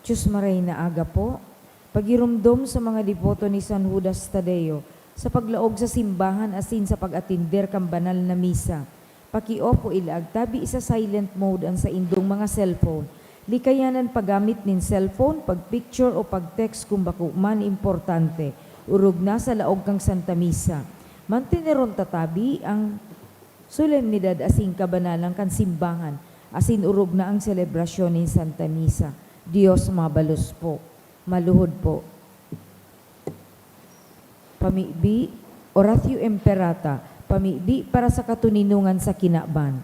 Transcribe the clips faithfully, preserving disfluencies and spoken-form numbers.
Diyos maray na aga po. Pagiromdom sa mga deboto ni San Judas Tadeo sa paglaog sa simbahan asin sa pag-atender kan banal na misa. Paki-off o ilaag tabi sa silent mode an saindong mga cellphone. Likayan an paggamit nin cellphone, pag-picture o pag-text kun bako man importante, orog na sa laog kan Santa Misa. Manteneron ta tabi ang solemnidad asin kabanalan kan simbahan, asin orog na ang selebrasyon nin Santa Misa. Dios mabalos po. Maluhod po. Pamibi, Oratio Imperata, pamibi para sa katoninongan sa kinaban.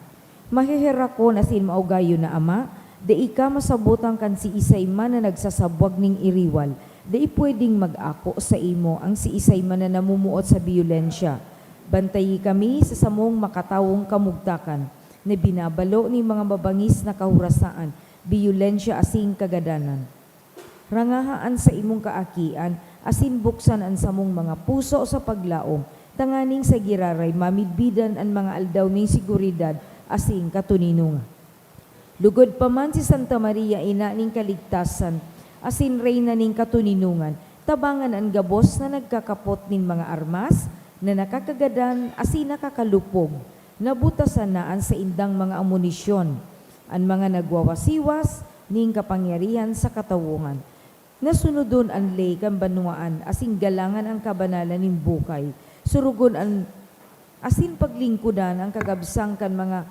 Maheherakon asin maugayon na Ama, dai ka masabotan kan siisay man na nagsasabwag nin iriwal, dai pwedeng mag-ako saimo ang siisay man na namumuot sa biyolensya. Bantayi kami sa samong makatawong kamugtakan na binabalo nin mga mabangis na kahorasaan, biyolensya asin kagadanan. Rangaha an saimong kaakian asin buksan an samong mga puso sa paglaom, tanganing sa giraray mamidbidan an mga aldaw nin seguridad asin katoninongan. Lugod pa man si Santa Maria, Ina nin Kaligtasan asin Reyna nin Katoninongan, tabangan an gabos na nagkakapot nin mga armas na nakakagadan asin nakakalupog, nabutasan na an saindang mga amunisyon, an mga nagwawasiwas nin kapangyarihan sa katawohan. Nasunodon an ley kan banwaan asin galangan an kabanalan nin bukay, surugon an asin paglingkodan an kagabsang kan mga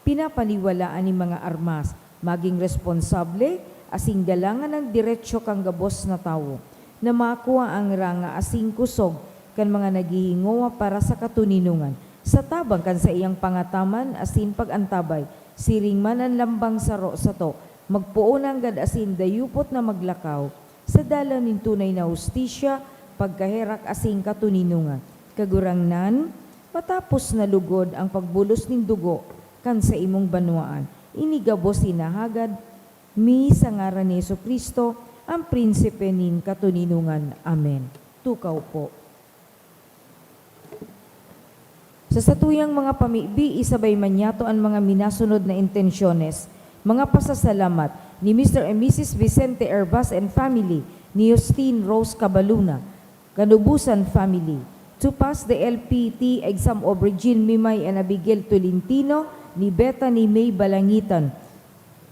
pinapaniwalaan nin mga armas, magin responsable asin galangan an derecho kan gabos na tawo na makua an ranga asin kusog kan mga naghihingowa para sa katoninongan, sa tabang kan saiyang pangataman asin pag-antabay, siring man an lambang saro sato, magpoon nanggad asin dayupot na maglakaw sa dalan nin tunay na hustisya, pagkaherak asin katoninongan. Kagurangnan, matapos na lugod ang pagbulos nin dugo kan saimong banwaan, ini gabos hinahagad mi sa ngaran ni Jesu-Cristo, an Prinsipe nin Katoninongan. Amen. Tukaw po. Sa satuyang mga pamibi, isabay man niyato an mga minasunod na intensyones, mga pasasalamat ni Mister and Missus Vicente Hervas and family, ni Justine Rose Cabaluna, Kanubusan family, to pass the L P T exam of Regine Mimay and Abigail Tolentino, ni Bethany May Balangitan,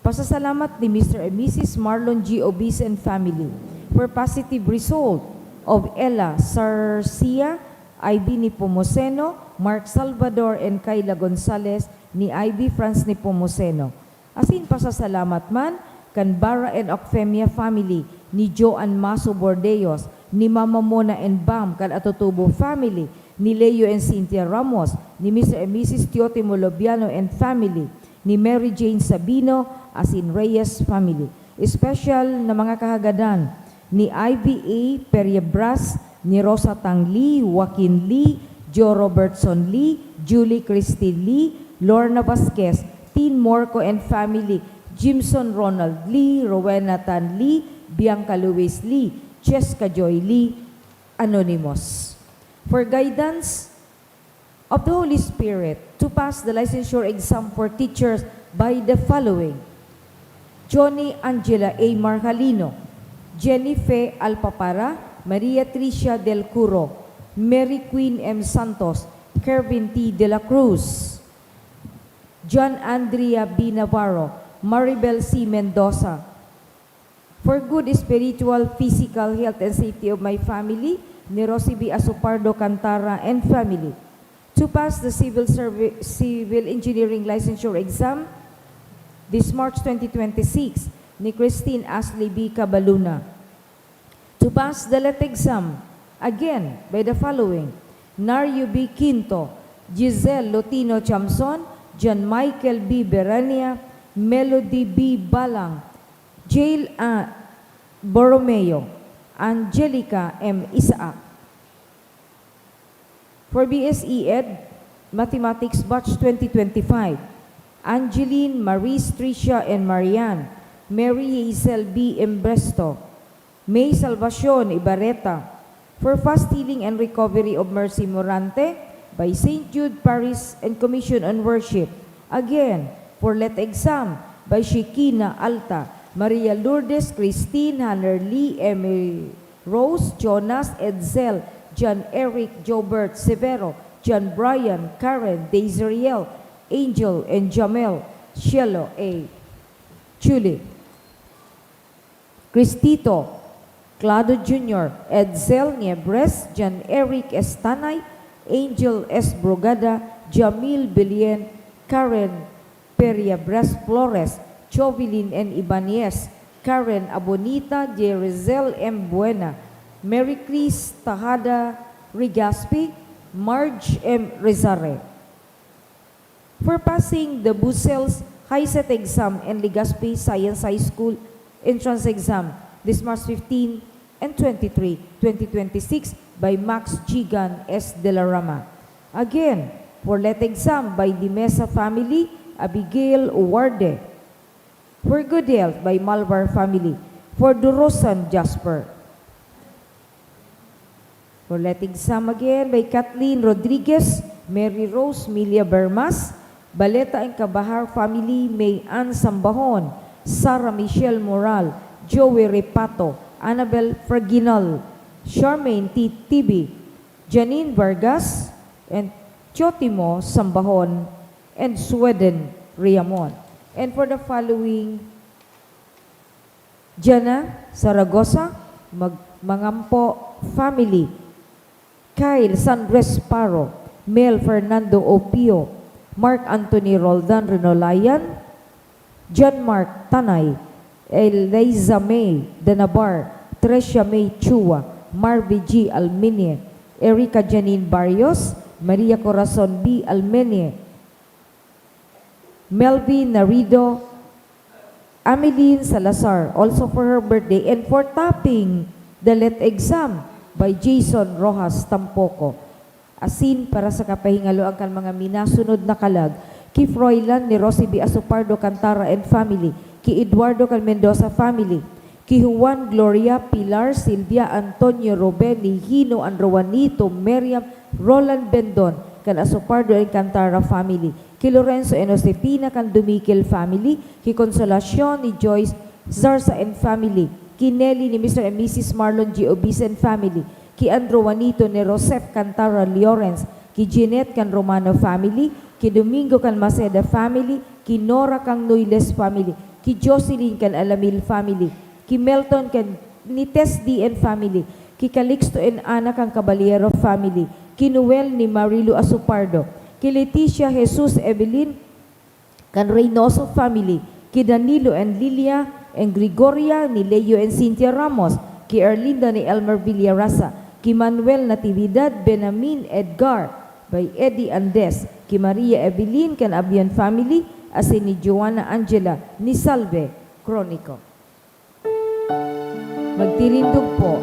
Pasasalamat ni Mister and Missus Marlon G. Obis and family for positive result of Ella Sarcia, Ivy Nepomuceno, Mark Salvador, and Kayla Gonzalez ni Ivy Franz Nepomuceno. Asin pasasalamat man kan Barra and Ocfemia family ni Joan Maso Bordeos, ni Mama Mona and Bam kan Atotubo family, ni Leo and Cynthia Ramos, ni Mister and Missus Teotimo Lobiano and family, ni Mary Jane Sabino asin Reyes family. Special na mga kahagadan ni Ivy A. Periebras, ni Rosa Tangli, Joaquin Lee, Joe Robertson Lee, Julie Christine Lee, Lorna Vasquez, Tin Morco and family, Jimson Ronald Lee, Rowena Tan Lee, Bianca Louise Lee, Cheska Joy Lee, Anonymous. For guidance, of the Holy Spirit to pass the licensure exam for teachers by the following: Johnny Angela A. Marhalino, Jennifer Alpapara, Maria Tricia Del Curo, Mary Queen M. Santos, Kervin T. De La Cruz, John Andrea B. Navarro, Maribel C. Mendoza, For good spiritual, physical health and safety of my family, ni Rosie B. Asopardo Cantara and family. To pass the civil servi-, civil engineering licensure exam this March twenty twenty-six, ni Christine Ashley B. Cabaluna. To pass the let exam, again, by the following: Nario B. Quinto, Giselle Lotino Chamson, John Michael B. Berenia, Melody B. Balang, Jail A. Borromeo, Angelica M. Isaac. For B S E Ed, Mathematics Batch twenty twenty-five, Angeline, Maris, Tricia, and Marian, Mary Hazel B. Embresto, May Salvacion Ibarreta. For fast healing and recovery of Mercy Morante, by Saint Jude Parish and Commission on Worship. Again, for let exam, by Shekina Alta, Maria Lourdes, Christine, Hanner Lee, Emmy Rose, Jonas, Edsel, John Eric, Jobert, Severo, John Brian, Karen, Dazeriel, Angel, and Jamel, Cielo A. Julie, Cristito, Clado Junior, Edsel Niebres, John Eric Estanay, Angel S. Brugada, Jamil Belien, Karen Periabres Flores, Jovelyn N. Ibanez, Karen Abonita, Jerizel M. Buena, Mary Chris Tajada Rigaspi, Marge M. Rizare. For passing the BUSELS HiSET exam and Legazpi Science High School entrance exam this March fifteen and twenty-three, twenty twenty-six by Max Gigan S. De la Rama. Again, for LET exam by Dimesa family, Abigail Uwarde. For good health by Malvar family. For Durosan Jasper. For LET exam again by Kathleen Rodriguez, Mary Rose Milia Bermas, Baleta and Kabahar family, May Ann Sambahon, Sarah Michelle Moral, Joey Repato, Annabel Fraginal, Charmaine T. T B, Janine Vargas, and Chotimo Sambahon, and Sweden Riamon. And for the following, Jana Saragosa, Mag-, Mangampo family, Kyle Sandres Paro, Mel Fernando Opio, Mark Anthony Roldan Renolayan, John Mark Tanay, Eliza May Danabar, Trecia May Chua, Marvy G Almenie, Erica Janine Barrios, Maria Corazon B Almenie, Melvin Narido, Ameline Salazar, also for her birthday, and for topping the LET exam by Jason Rojas Tampoco. Asin para sa kapahingaloan kan mga minasunod na kalag, ki Froilan ni Rosie B Asopardo Cantara and family, ki Eduardo kan Mendoza family, ki Juan, Gloria, Pilar, Silvia, Antonio, Ruben, ni Hino, Andro, Juanito, Miriam, Roland Bendon, kan Asopardo and Cantara family, ki Lorenzo and Josefina kan Dumikel family, ki Consolacion ni Joyce Zarza and family, ki Nelly ni Mister and Missus Marlon G. Obis and family, ki Andro, Juanito ni Rosef Cantara Llorens, ki Jeanette kan Romano family, ki Domingo kan Maceda family, ki Nora kan Noyles family, ki Jocelyn kan Alamil family, ki Melton kan ni Tess D and family, ki Calixto and Ana kan Caballero family, ki Noel ni Marilo Asopardo, ki Leticia Jesus Evelyn kan Reynoso family, ki Danilo and Lilia and Gregoria ni Leo and Cynthia Ramos, ki Erlinda ni Elmer Villarasa, ki Manuel Natividad, Benamin, Edgar, by Eddie Andes, ki Maria Evelyn kan Abion family, asin ni Joanna Angela ni Salve Cronico. Magtirindog po.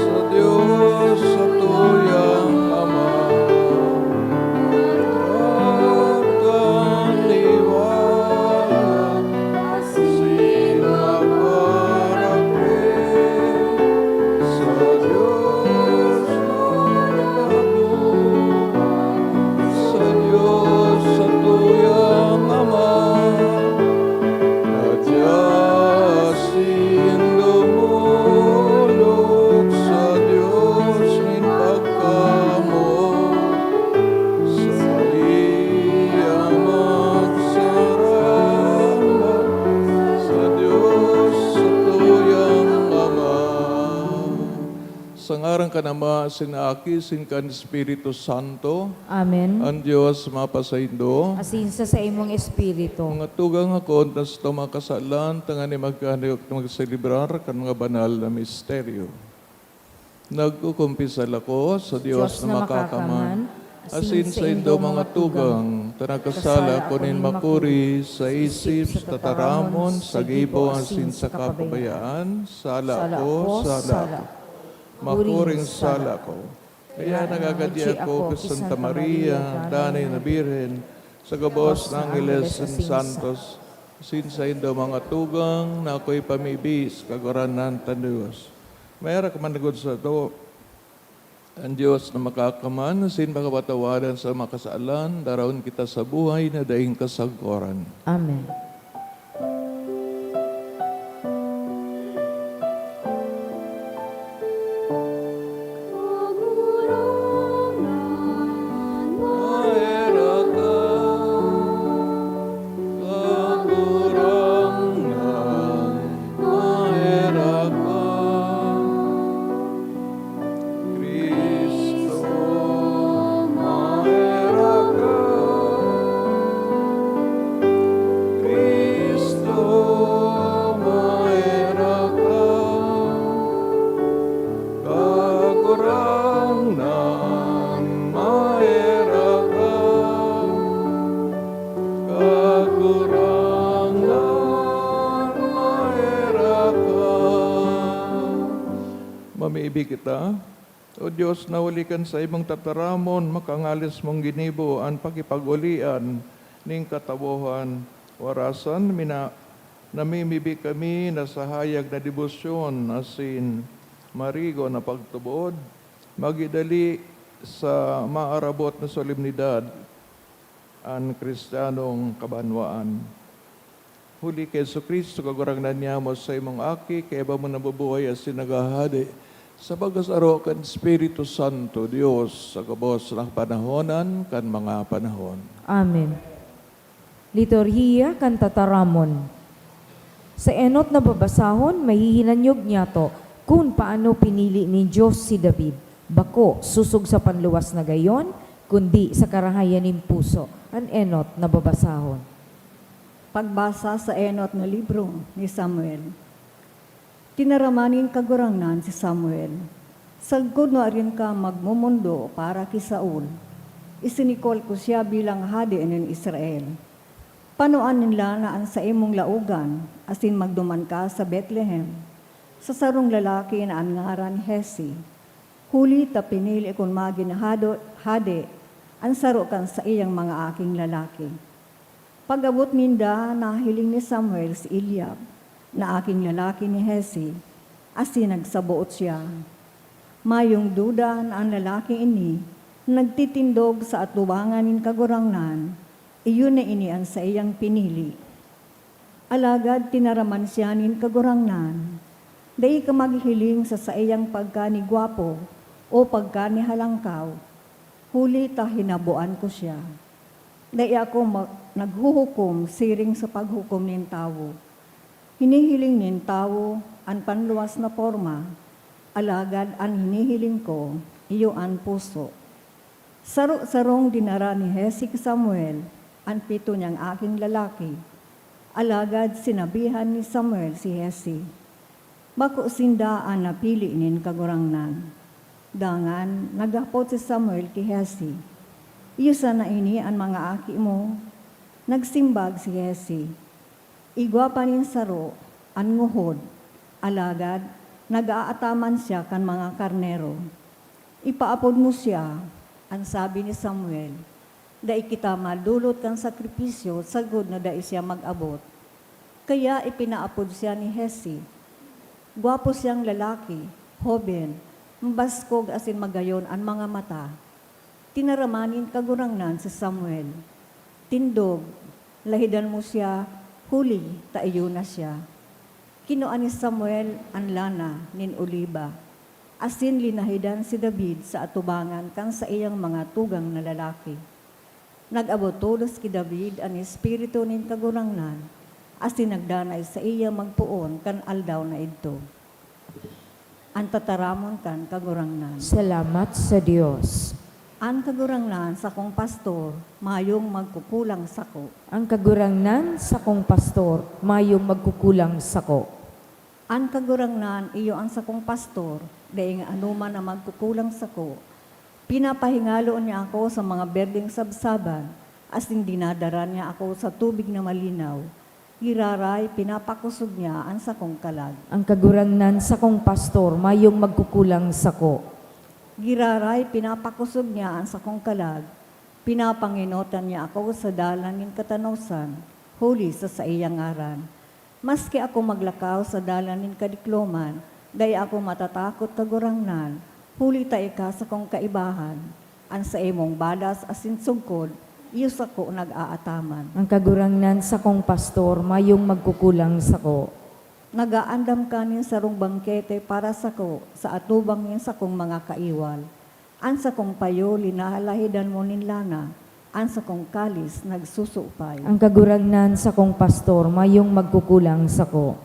Sa Dios satuyang Ama, magkakan liwanag asin magparakit sa Dios magkaduman, sa Dios satuyang Ama. Adya asin dumolok sa Dios nin pagkamoot, saiya magsaramba sa Dios satuyang Ama. Sa ngaran kan Ama, asin Aki, asin kan Espiritu Santo. Amen. An Dios mapasaindo. Asin sa saimong espiritu. Mga tugang, ako an tasto makasalan, tanganing magkanayok na magselebrar kan mga banal na misteryo. Nagkukumpisal ako sa Dios na makakaman, asin saindo, mga tugang, ta nagkasala ako nin makuri sa isip, sa tataramon, sa gibo, asin sa kapabayaan. Sala ako, sala ako. Makuring sala ko. Kaya nagagadi ako ki Santa Maria, danay na Birhen, sa gabos na angeles nin santos, asin saindo mga tugang na ako'y pamibi sa Kagurangnan ta Dios. Mayara ka man lugod sato, an Dios na makakaman asin makapatawadan sa mga kasalan, daraon kita sa buhay na daing kasagkoran. Amen. Kagurangnan, maherak ka. Kagurangnan, maherak ka. Cristo, maherak ka. Cristo, maherak ka. Kagurangnan, maherak ka. Kagurangnan, maherak ka. Mamibi kita. O Dios, na huli kan saimong tataramon, makangalas mong ginibo an pakipag-olian nin katawohan. Warasan, mina-, namimibi kami na sa hayag na debosyon asin marigo na pagtubod, magidali sa maarabot na solemnidad an Kristiyanong kabanwaan. Huli ki Jesu-Cristo, Kagurangnan niamo, saimong Aki, kaiba mo nabubuhay asin naghahade sa pagkasaro kan Espiritu Santo, Dios, sa gabos na kapanahonan kan mga panahon. Amen. Liturhiya kan Tataramon. Sa enot na babasahon, mahihinanyog niyato kun paano pinili nin Dios si David, bako sosog sa panluwas na gayon, kundi sa karahayan nin puso. An enot na babasahon. Pagbasa sa enot na libro ni Samuel. Tinaraman nin Kagurangnan si Samuel, "Sagkod nuarin ka magmomondo para ki Saul. Isinikol ko siya bilang hade nin Israel. Panuan nin lana an saimong laogan asin magduman ka sa Betlehem, sa sarong lalaki na an ngaran Jesse, huli ta pinili kong magin hado-, hade an saro kan saiyang mga aking lalaki." Pag-abot ninda, nahiling ni Samuel si Eliab, na aking lalaki ni Jesse, asin nagsaboot siya, "Mayong duda na an lalaking ini na nagtitindog sa atubangan nin Kagurangnan, iyo na ini an saiyang pinili." Alagad tinaraman siya nin Kagurangnan, "Dai ka maghiling sa saiyang pagkanigwapo o pagkanihalangkaw, huli ta hinaboan ko siya." Dai ako ma-, naghuhukom siring sa paghukom nin tawo. Hinihiling nin tawo an panluwas na porma, alagad an hinihiling ko, iyo an puso. Saro-sarong dinara ni Jesse ki Samuel an pito niyang aking lalaki, alagad sinabihan ni Samuel si Jesse, "Bako sinda an napili nin Kagurangnan." Dangan naghapot si Samuel ki Jesse, "Iyo sana ini an mga aki mo?" Nagsimbag si Jesse, "Igwa pa nin saro an nguhod, alagad nag-aataman siya kan mga karnero." "Ipaapod mo siya," an sabi ni Samuel. "Dai kita madolot kan sakripisyo sagkod na dai siya mag-abot." Kaya ipinaapod siya ni Jesse. Gwapo siyang lalaki, hoben, mabaskog asin magayon an mga mata. Tinaraman nin Kagurangnan si Samuel, "Tindog, lahidan mo siya, huli ta iyo na siya." Kinua ni Samuel an lana nin oliba, asin linahidan si David sa atubangan kan saiyang mga tugang na lalaki. Nag-abot tolos ki David an Espiritu nin Kagurangnan, asin nagdanay saiya magpoon kan aldaw na idto. An tataramon kan Kagurangnan. Salamat sa Dios. An Kagurangnan, sakong pastor, mayong magkukulang sako. An Kagurangnan, sakong pastor, mayong magkukulang sako. An Kagurangnan, iyo an sakong pastor, daing anoman an magkukulang sako. Pinapahingalo niya ako sa mga berdeng sabsaban, asin dinadara niya ako sa tubig na malinaw. Giraray, pinapakosog niya an sakong kalag. An Kagurangnan, sakong pastor, mayong magkukulang sako. Giraray pinapakosog niya an sakong kalag, pinapangenotan niya ako sa dalan nin katanosan, huli sa saiyang ngaran. Maski ako maglakaw sa dalan nin kadikloman, dai ako matatakot, Kagurangnan, huli ta ika sakong kaibahan. An saimong balas asin sungkod, iyo sako nag-aataman. An Kagurangnan sakong pastor, mayong magkukulang sako. Nagaandam ka nin sarong bangkete para sako sa atubang nin sakong mga kaiwal. An sakong payo linalahidan mo nin lana, an sakong kalis nagsusupay. An Kagurangnan sakong pastor, mayong magkukulang sako.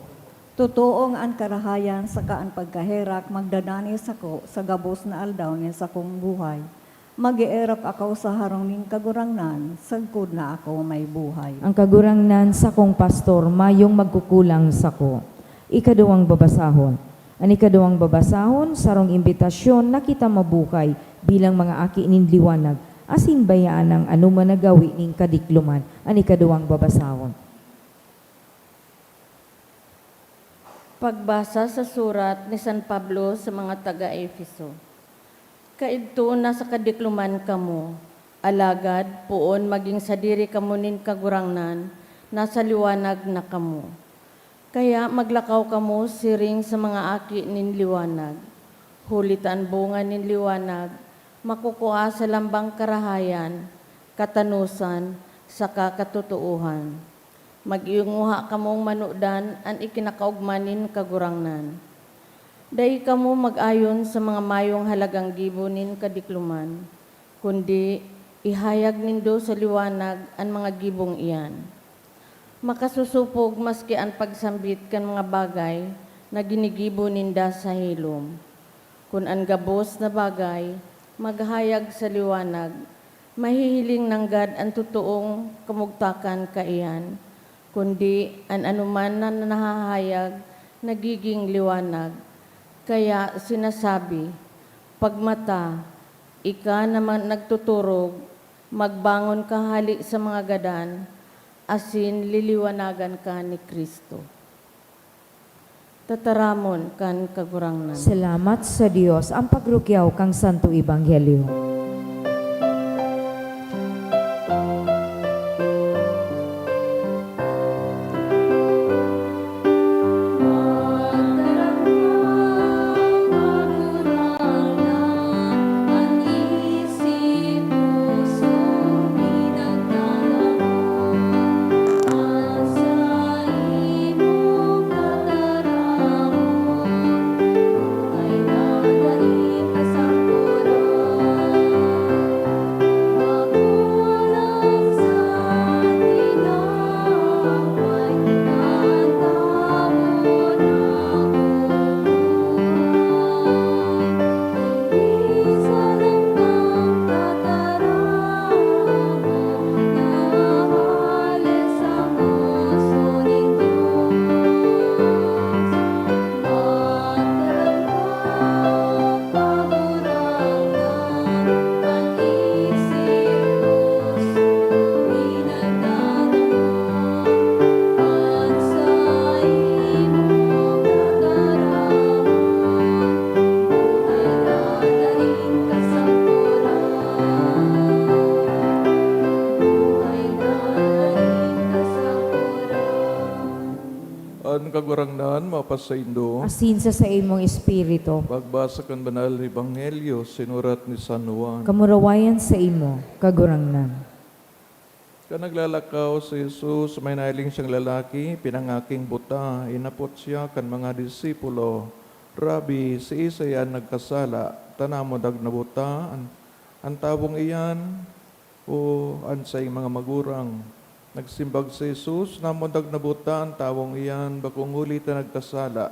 Totoong an karahayan saka an pagkaherak magdanani sako sa gabos na aldaw nin sakong buhay. Mag-eerok ako sa harong nin Kagurangnan sagkod na ako may buhay. An Kagurangnan sakong pastor, mayong magkukulang sako. Ikaduwang babasahon. An ikaduwang babasahon, sarong imbitasyon na kita mabuhay bilang mga aki nin liwanag, asin bayaan an anoman na gawi nin kadikloman. An ikaduwang babasahon. Pagbasa sa surat ni San Pablo sa mga taga-Efeso. Kaidto nasa kadikloman kamo, alagad poon magin sadiri kamo nin Kagurangnan, nasa liwanag na kamo. Kaya maglakaw kamo siring sa mga aki nin liwanag, huli ta an bunga nin liwanag makukua sa lambang karahayan, katanosan, saka katotoohan. Mag-inguha kamong manodan an ikinakaogma nin Kagurangnan. Dai kamo mag-ayon sa mga mayong halagang gibo nin kadikloman, kundi ihayag nindo sa liwanag an mga gibong iyan. Makasosopog maski an pagsambit kan mga bagay na ginigibo ninda sa hilom. Kun an gabos na bagay maghayag sa liwanag, mahihiling nanggad an totoong kamugtakan kaiyan, kundi an anoman na nahahayag nagiging liwanag. Kaya sinasabi, "Pagmata, ika na man nagtuturog, magbangon ka hale sa mga gadan, asin liliwanagan ka ni Cristo." Tataramon kan Kagurangnan. Salamat sa Dios. Ang pagrukyaw kan Santo Ebanghelyo. An Kagurangnan mapasaindo. Asin sa saimong espiritu. Pagbasa kan Banal na Ebanghelyo sinurat ni San Juan. Kamurawayan saimo, Kagurangnan. Kan naglalakaw si Jesus, may nahiling siyang lalaki, pinangaking buta. Inapot siya kan mga disipulo, "Rabi, siisay an nagkasala, ta namundag na buta, an, an tawong iyan o an saiyang mga magurang?" Nagsimbag si Jesus, "Namundag na buta an tawong iyan, bakong huli ta nagkasala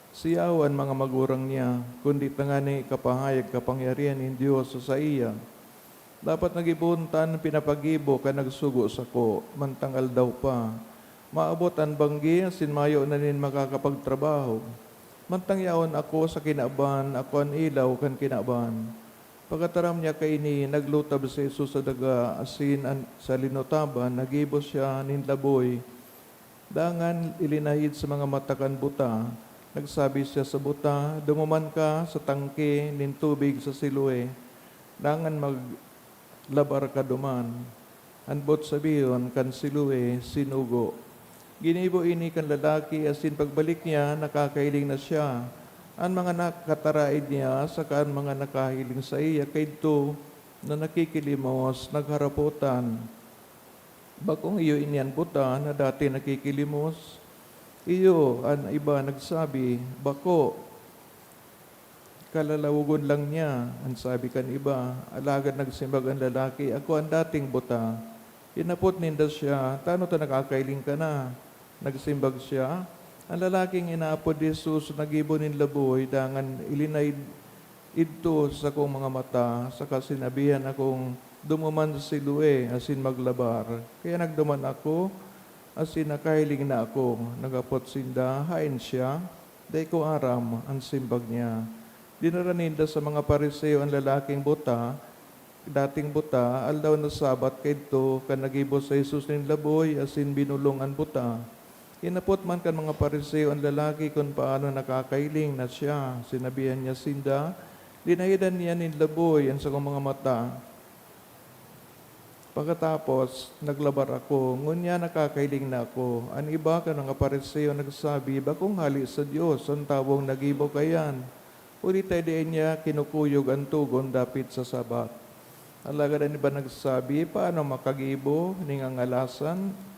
siya o an mga magurang niya, kundi tangani ikapahayag kapangyarihan nin Dios sa saiya. Dapat nag-ibohon ta an pinapagibo kan nagsugo sako, mantang aldaw pa. Maabot an banggi asin mayo na nin makakapagtrabaho. Mantang yaon ako sa kinaban, ako an ilaw kan kinaban." Pagkataram niya kaini, naglutab si Jesus sa daga asin an, sa linutaban, naggibo siya nin laboy. Dangan ilinahid sa mga mata kan buta, Nagsabi siya sa buta, "Dumuman ka sa tangke nin tubig sa Siloe, dangan maglabar ka duman." An boot sabihon kan Siloe, sinugo. Ginibo ini kan lalaki, asin pagbalik niya, nakakahiling na siya. An mga nakataraed niya saka an mga nakahiling saiya kaidto na nakikilimos, nagharapotan, "Bakong iyo ini an buta na dati nakikilimos?" "Iyo," an iba nagsabi, "Bako. Kalalawogon lang niya," an sabi kan iba. Alagad nagsimbag an lalaki, "Ako an dating buta." Hinapot ninda siya, "Tano ta nakakahiling ka na?" Nagsimbag siya, "An lalaking inaapod Jesus nagibo nin laboy dangan ilinaid idto sa sakong mga mata, saka sinabihan akong dumuman sa Siloe asin maglabar. Kaya nagduman ako asin nakahiling na ako." Naghapot sinda, "Haen siya?" "Dai ko aram," an simbag niya. Dinara ninda sa mga Fariseo an lalaking buta, dating buta, aldaw na Sabbath kaidto, kan nagibo si Jesus nin laboy asin binolong an buta. Hinapot man kan mga Fariseo an lalaki kun paano nakakahiling na siya. Sinabihan niya sinda, "Linahidan niya nin laboy an sakong mga mata. Pakatapos, naglabar ako, ngunyan nakakahiling na ako." An iba kan mga Fariseo nagsabi, "Bakong hale sa Dios an tawong nagibo kaiyan, huli ta dai niya kinukuyog an togon dapit sa Sabbath." Alagad an iba nagsabi, "Paano makagibo nin ngangalasan?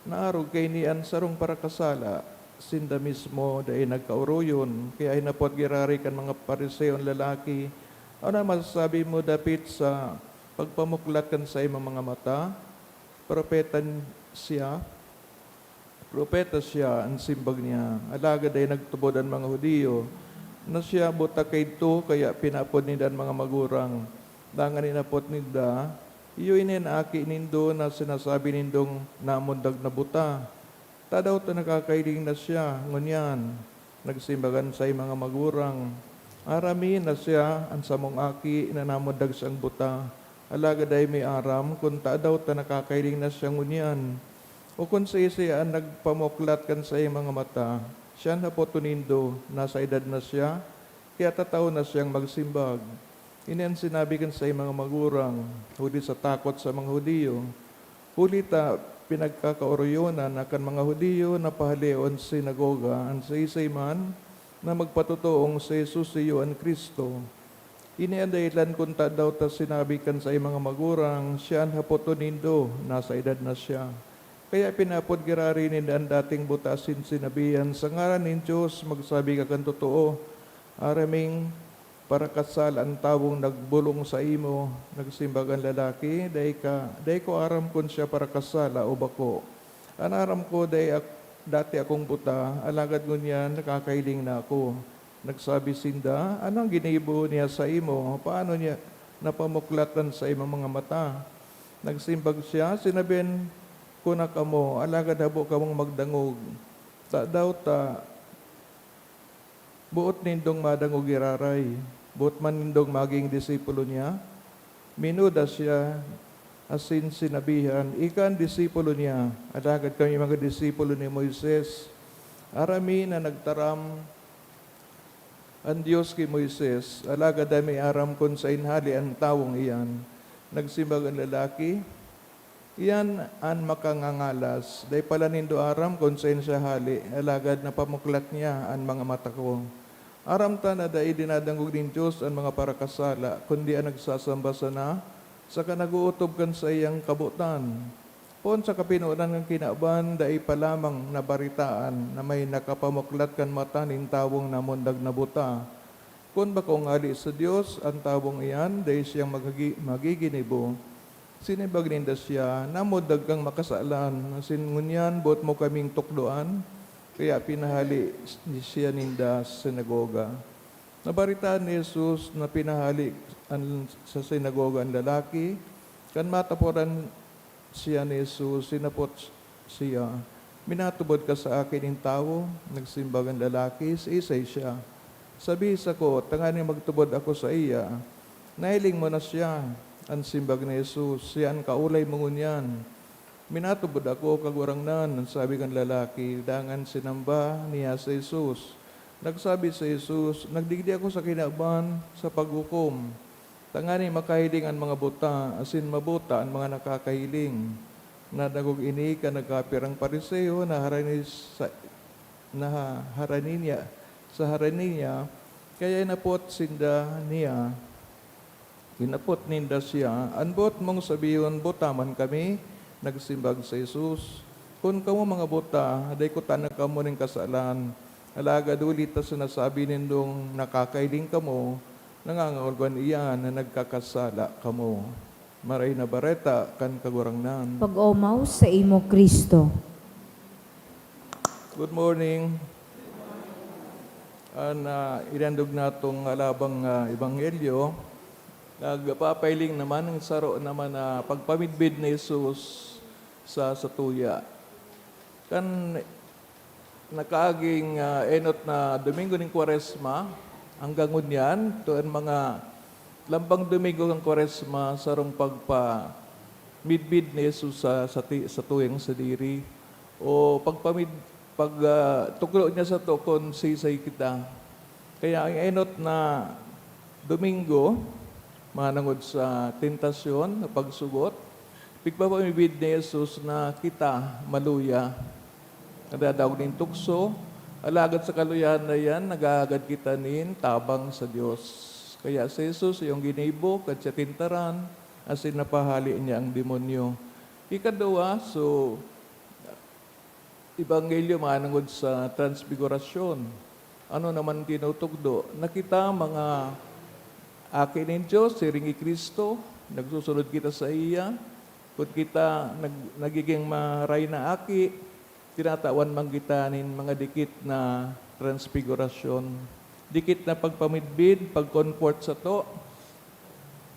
Naarog kaini an sarong parakasala, sinda mismo dai nagkaoroyon." Kaya hinapot giraray kan mga Fariseo an lalaki, "Ano an masasabi mo dapit sa pagpamuklat kan saimong mga mata? Propeta siya, propeta siya," an simbag niya. Alagad dai nagtubod an mga Judio na siya buta kaidto, kaya pinaapod ninda an mga magurang. Dangan hinapot ninda, "Iyo ini an aki nindo na sinasabi nindong namundag na buta? Tadaw ta nakakahiling na siya ngunyan?" Nagsimbag an saiyang mga magurang, "Aram mi na siya an samong aki na namundag siyang buta, alagad dai mi aram kun tadaw ta nakakahiling na siya ngunyan, o kun siisay an nagpamuklat kan saiyang mga mata. Siya an hapoton nindo, nasa edad na siya, kaya tatao na siyang magsimbag." Ini an sinabi kan saiyang mga magurang, huli sa takot sa mga Judio. Huli ta pinagkakaoroyonan na kan mga Judio na pahaleon sa sinagoga an siisay man na magpatotoong si Jesus iyo an Cristo. Ini an dahelan kun tadaw ta sinabi kan saiyang mga magurang, "Siya an hapoton nindo, nasa edad na siya." Kaya pinaapod giraray ninda an dating buta asin sinabihan, "Sa ngaran nin Dios, magsabi ka kan totoo. Aram ming parakasala an tawong nagbolong saimo." Nagsimbag an lalaki, "Dai ka, dai ko aram kun siya parakasala o bako. An aram ko, dai ak-, dati akong buta, alagad ngunyan nakakahiling na ako." Nagsabi sinda, "Ano an ginibo niya saimo? Paano niya napamuklat an saimong mga mata?" Nagsimbag siya, "Sinabihan ko na kamo, alagad habo kamong magdangog. Tadaw ta boot nindong madangog giraray? Boot man nindong magin disipulo niya?" Minuda siya asin sinabihan, "Ika an disipulo niya, alagad kami mga disipulo ni Moises. Aram mi na nagtaram an Dios ki Moises, alagad dai mi aram kun saen hale an tawong iyan." Nagsimbag an lalaki, "Iyan an makangangalas. Dai pala nindo aram kun saen siya hale, alagad napamuklat niya an mga mata ko. Aram ta na dai dinadangog nin Dios an mga parakasala, kundi an nagsasamba sana saka nag-ootob kan saiyang kabotan. Poon sa kapinonan kan kinaban, dai pa lamang nabaretaan na may nakapamuklat kan mata nin tawong namundag na buta. Kun bakong hale sa Dios an tawong iyan, dai siyang magagi-, magiginibo." Sinimbag ninda siya, "Namundag kang makasalan, asin ngunyan boot mo kaming tukdoan?" Kaya pinahale siya ninda sa sinagoga. Nabaretaan ni Jesus na pinahale an, sa sinagoga an lalaki. Kan mataporan siya ni Jesus, hinapot siya, "Minatubod ka sa aki nin tawo?" Nagsimbag an lalaki, "Siisay siya? Sabihi sako, tanganing magtubod ako saiya." "Nahiling mo na siya," an simbag ni Jesus, "siya an kaolay mo ngunyan." "Minatubod ako, Kagurangnan," an sabi kan lalaki. Dangan sinamba niya si Jesus. Nagsabi si Jesus, "Nagdigdi ako sa kinaban sa paghukom, tanganing makahiling an mga buta, asin mabuta an mga nakakahiling." Nadangog ini kan nagkapirang Fariseo na harani sa, na harani niya, sa harani niya, kaya inapot sinda niya. Inapot ninda siya, "An boot mong sabihon, buta man kami?" Nagsimbag si Jesus, "Kun kamo mga buta, dai kutana kamo nin kasalan. Alagad huli ta sinasabi nindong nakakahiling kamo, nangangahulugan iyan na nagkakasala kamo." Maray na Bareta kan Kagurangnan. Pag-omaw sa imo, Cristo. Good morning. An, ah, inandog natong alabang, ah, ebanghelyo, nagpapahiling naman ang saro naman na pagpamidbid ni Jesus sa satuya. Kan nakaaging, ah, enot na Domingo nin Kwaresma, hanggang ngunyan, to an mga lambang Domingo kan Kwaresma, sarong pagpamidbid ni Jesus sa, sa ti-, satuyang sadiri, o pagpamid-, pag, ah, tukdo niya sato kun siisay kita. Kaya ang enot na Domingo, manangod sa tentasyon na pagsugot, pigpapamidbid ni Jesus na kita maluya. Nadadaog nin tukso, alagad sa kaluyahan na iyan, naghahagad kita nin tabang sa Dios. Kaya si Jesus, iyong ginibo, kan siya tintaran, asin napahale niya ang demonyo. Ikaduwa, so, Ebanghelyo manangod sa Transfigurasyon. Ano naman tinutukdo? Na kita, mga aki nin Dios, siring ki Cristo, nagsusunod kita saiya. Kun kita nag-, nagigin maray na aki, tinatawan man kita nin mga dikit na transfigurasyon. Dikit na pagpamidbid, pag-comfort sato,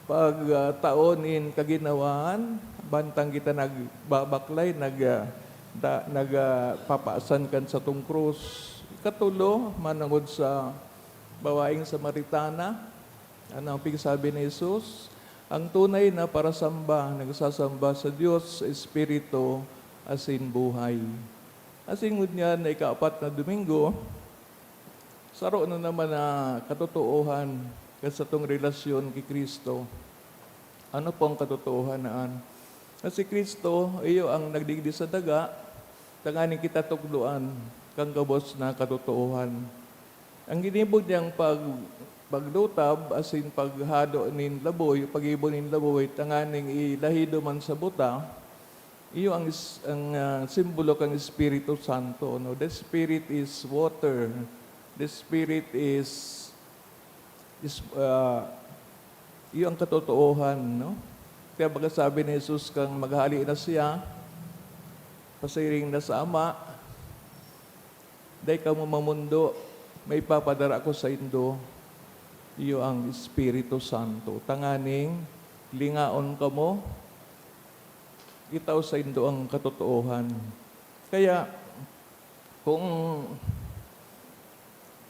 pag, ah, tao nin kaginawaan, bantang kita nagbabaklay, nag, ah, da-, nag, ah, papaasan kan satong krus. Ikatulo, manangod sa babaeng Samaritana, ano ang pigsabi ni Jesus? Ang tunay na parasamba, nagsasamba sa Dios sa Espiritu asin buhay. Asin ngunyan na ikaapat na Domingo, saro na naman na katotoohan kan satong relasyon ki Cristo. Ano po ang katotoohan na an? Na si Cristo, iyo ang nagdigdi sa daga, tanganing kita tukdoan kan gabos na katotoohan. Ang ginibo niyang pag-, paglutab asin paghado nin laboy, paggibo nin laboy, tanganing ilahido man sa buta, iyo ang is-, ang, ah, simbolo kan Espiritu Santo, no? The Spirit is water. The Spirit is, is, ah, iyo ang katotoohan, no? Kaya baga sabi ni Jesus, kan maghale na siya, pasiring na sa Ama, "Dai kamo mamondo, may ipapadara ko saindo, iyo ang Espiritu Santo, tanganing lingaon kamo, itao saindo ang katotoohan." Kaya, kung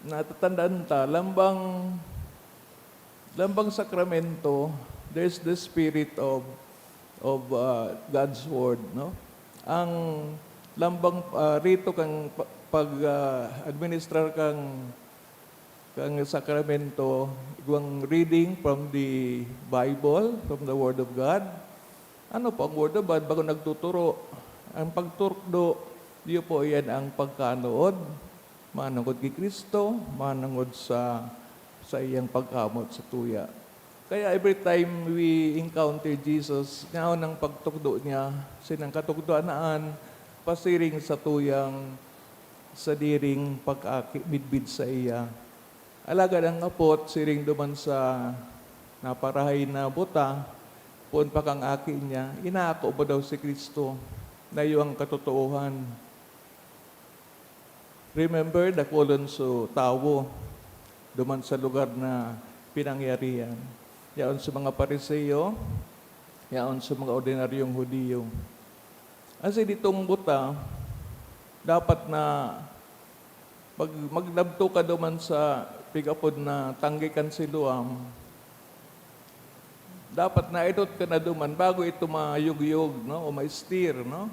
natatandaan ta, lambang, lambang sakramento, there's the spirit of, of, uh, God's word, no? Ang lambang, uh, rito kan pa-, pag, uh, administrar kan, kan sakramento, igwang reading from the Bible, from the Word of God. Ano po ang Word of God? Bago nagtuturo. Ang pagturdo, iyo po iyan ang pagkanood. Manongod ki Cristo, manongod sa, sa iyang pagkamot sa tuya. Kaya every time we encounter Jesus, yaon ang pagtukdo niya, sinang katukdoan na an pasiring sa tuyang sadiring pag-aki midbid sa iya. Alagad ang apot, siring duman sa naparahay na buta, poon pa kan aki niya, inaako mo daw si Cristo, na iyo ang katotoohan. Remember, dakulon so tawo duman sa lugar na pinangyarihan. Yaon sa mga Pariseo, yaon sa mga ordinaryong Judio. Kasi ditong buta, dapat na mag-, maglabto ka duman sa pig-apod na tanggi kan Siloam. Dapat naidot ka na duman bago ito mayugyog, no, o ma-stir, no?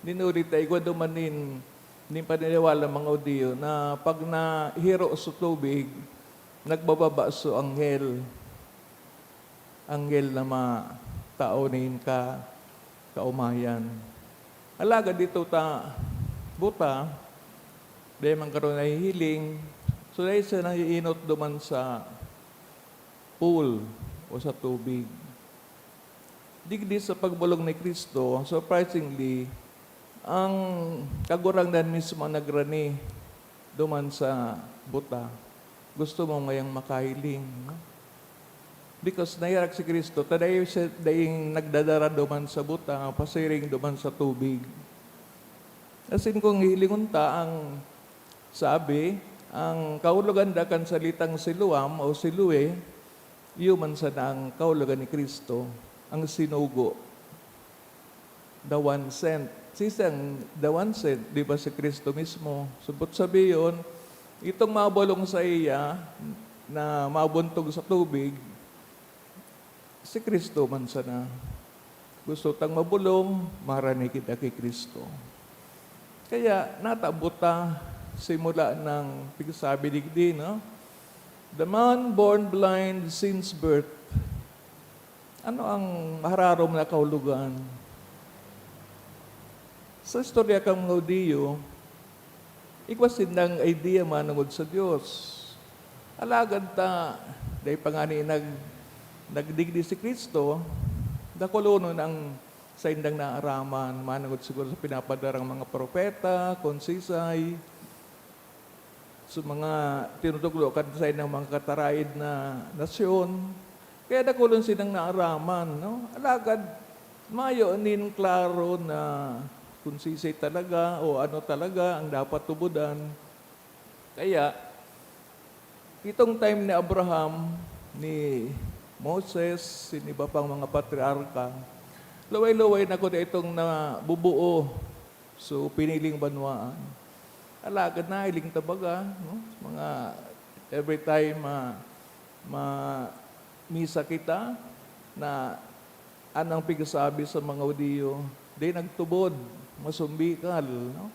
Dinuli ta igwa duman nin Nin paniniwala mga Judio na pag nahiro sa tubig, nagbababa sa anghel. Anghel na matao nin ka-, kaomayan. Alagad dito ta, buta, dai man karo nahihiling, so dai siya naiinot duman sa pool o sa tubig. Digdi sa pagbolong ni Cristo, surprisingly, ang Kagurangnan mismo ang nagrani duman sa buta. Gusto mo ngayang makahiling, no? Because nahirak si Cristo, ta dai siya, daing nagdadara duman sa buta, pasiring duman sa tubig. Asin kung hilingon ta ang sabi, ang kahulogan da kan salitang Siloam o Siloe, iyo man sana ang kahulogan ni Cristo, ang sinugo. The one sent. Siisay ang the one sent? Di ba si Cristo mismo? Subot sabiyon, itong mabolong sa iya na mabuntog sa tubig, si Cristo man sana. Gusto tang mabolong, marani kita ki Cristo. Kaya natabo ta simula nang pigsabi digdi, no? The man born blind since birth. Ano ang mahararom na kahulogan? Sa istorya kan mga Judio, igwa sindang idea manongod sa Dios. Alagad ta, dai pa ngani nag-, nagdigdi si Cristo, dakulonon ang saindang naaraman, manongod siguro sa pinapadarang mga propeta, kun sisay, sa mga tinutukdo kan saindang mga kataraid na nasyon. Kaya dakulon sinang naaraman, no? Alagad mayo nin klaro na kun sisay talaga o ano talaga ang dapat tubodan. Kaya, itong time ni Abraham, ni Moses, sin iba pang mga patriarka, luway-luway na kuda itong nabubuo. So, piniling banwaan. Alagad nahiling ta baga, no? Mga every time, ah, ma-, misa kita, na anong pigsabi sa mga Judio, di nagtubod, masumbikal, no?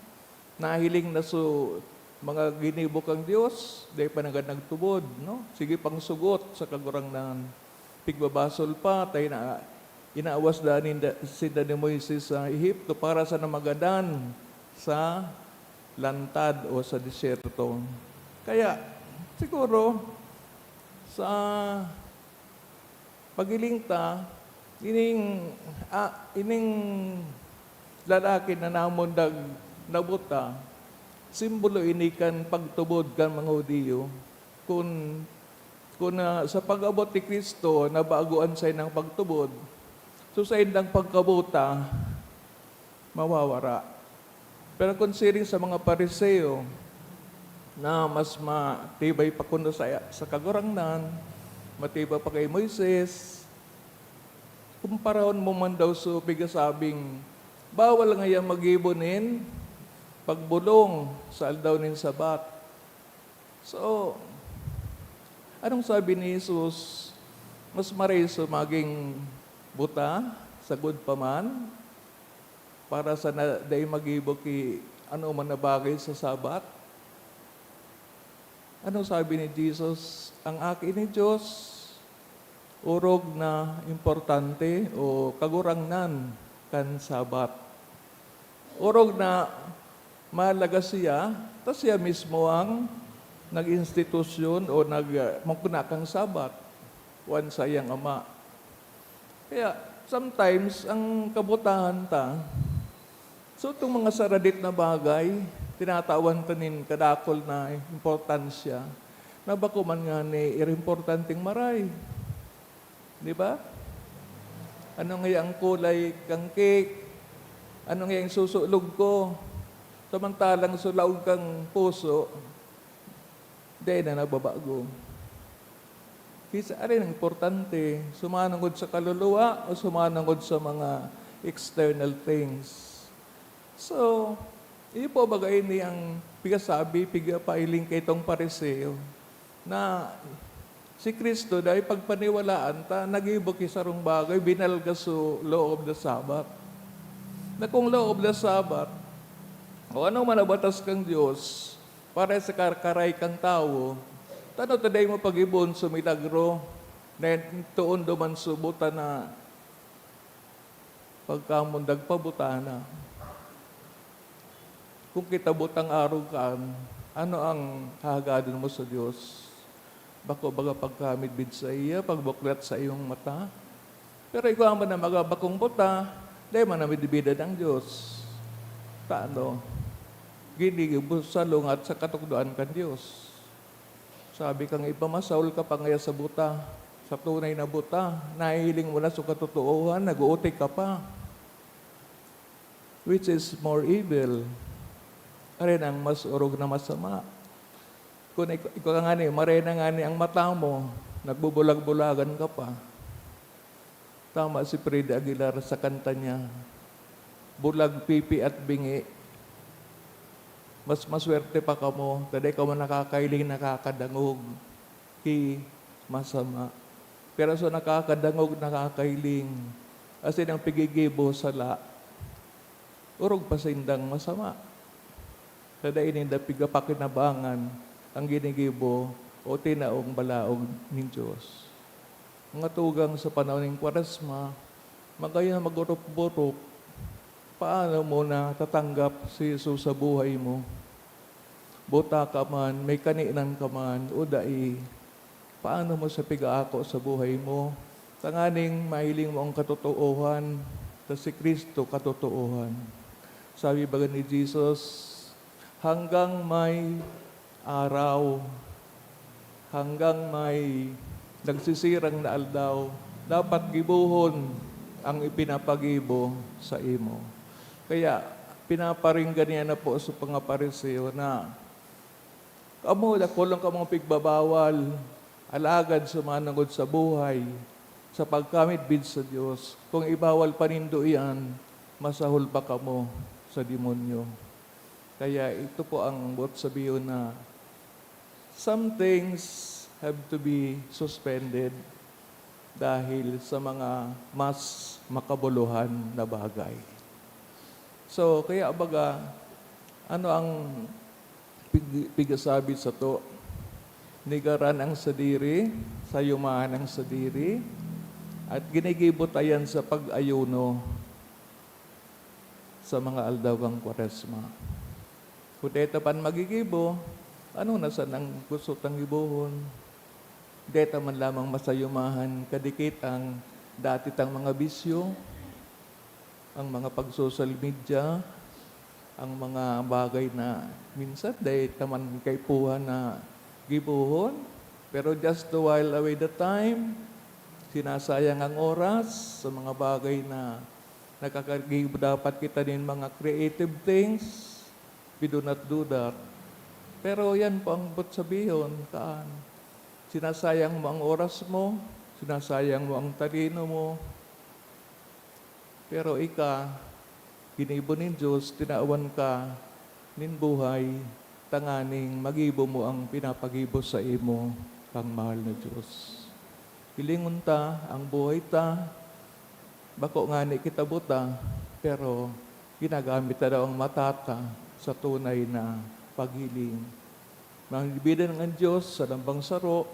Nahiling na so mga ginibo kan Dios, dai pa nanggad nagtubod, no? Sige pang sugot sa Kagurangnan. Pigbabasol pa, ta ina-, inaawas daa ninda, sinda ni Moises sa Ehipto para sa namagadan sa lantad o sa disyerto. Kaya, siguro, sa paghiling ta, ining, ah, ining lalaki na namundag na buta, simbolo ini kan pagtubod kan mga Judio. Kun, kun, ah, sa pag-abot ni Cristo, nabago an saindang pagtubod, so saindang pagkabuta mawawara. Pero kun siring sa mga Fariseo, na mas matibay pa kuno sa, sa Kagurangnan, matibay pa ki Moises, kumparahon mo man daw so pigasabing, bawal ngaya maggibo nin pagbolong sa aldaw nin Sabat. So, anong sabi ni Jesus? Mas maray so magin buta, sagkod pa man, para sa na, dai maggibo ki anoman na bagay sa Sabat? Ano sabi ni Jesus? Ang aki ni Dios, orog na importante o kagurangnan kan Sabat. Orog na mahalaga siya, ta siya mismo ang nag-institusyon o nag-, ah, mukna kan Sabat, wan saiyang Ama. Kaya, sometimes, ang kabutahan ta, so, itong mga saradit na bagay, tinatawan ta nin kadakul na importansya, na bako man ngani iri importanteng maray. Di ba? Ano ngaya ang kulay kan cake? Ano ngaya ang susulog ko? Samantalang sa laog kan puso, dai na nagbabago. Ki sa, arin ang importante, sumanungod sa kaluluwa o sumanungod sa mga external things? So, iyo po baga ini ang pigasabi, pigapahiling kaitong Fariseo, na si Cristo, dai pagpaniwalaan ta, naggibo ki sarong bagay, binalga so law of the Sabbath. Na kung law of the Sabbath, O ano man ang batas kan Dios para sa kar-, karay kan tawo, tano ta dai mo pag-ibon sa milagro na toon duman sa buta na pagkamundag pa buta na? Kung kita butang arog kaan, ano ang hahagadon mo sa Dios? Bako baga pagkamidbid saiya, pagbuklat sa iyong mata? Pero igwa man na mga bakong buta, dai man namidbidan ang Dios. Tano? Ginigibo sa lungat sa katukdoan kan Dios. Sabi kang iba, "Masaol ka pa ngaya sa buta, sa tunay na buta. Nahihiling mo na sa katotoohan, nag-uutik ka pa." Which is more evil? Are nang mas orog na masama. Kung ik-, ikaw ngani, marena ngani ang mata mo, nagbubulag-bulagan ka pa. Tama si Freddy Aguilar sa kanta niya, "Bulag, pipi at bingi, mas maswerte pa kamo, ta dai kamo nakakailing, nakakadangog ki masama." Pero sa nakakadangog, nakakailing, asin ang pigigibo sala, orog pa sindang masama. Sa dai ninda pigapakinabangan ang ginigibo o tinaong balaog nin Dios. Mga tugang, sa panahon nin Kwaresma, magayon na mag-orop-borop, paano mo natatanggap si Jesus sa buhay mo? Buta ka man, may kaninan ka man, o dai, paano mo siya pigaako sa buhay mo? Tanganing mahiling mo ang katotoohan, ta si Cristo katotoohan. Sabi baga ni Jesus, "Hanggang may araw, hanggang may nagsisirang na aldaw, dapat gibohon ang ipinapagibo sa imo." Kaya, pinaparinggan niya na po sa mga Pariseo na, "Kamo, dakul ang kamong pigbabawal, alagad sa manongod sa buhay, sa pagkamidbid sa Dios, kung ibawal pa nindo iyan, masahol pa kamo sa demonyo." Kaya ito po ang buot sabihon na some things have to be suspended dahil sa mga mas makabuluhan na bagay. So, kaya baga, ano ang pig-, pigasabi sato? Negaran ang sadiri, sayumahan ang sadiri, at ginigibo ta yan sa pag-ayuno sa mga aldaw kan Kwaresma. Kung dai ta pa magigibo, ano na sana ang gusto tang gibohon? Dai ta man lamang masayumahan kadikit ang dati tang mga bisyo, ang mga pag-social media, ang mga bagay na minsan dai ta man kaipuhan na gibohon, pero just to while away the time, sinasayang ang oras sa mga bagay na nakakagibo dapat kita nin mga creative things. We do not do that. Pero yan po ang buot sabihon, kaan. Sinasayang mo ang oras mo, sinasayang mo ang talino mo. Pero ika, ginibo nin Dios, tinawan ka nin buhay, tanganing magibo mo ang pinapagibo saimo kang mahal na Dios. Hilingon ta, ang buhay ta, bako ngani kita buta, pero ginagamit ta daw ang mata ta sa tunay na paghiling. Mangibidan an Dios sa lambang saro,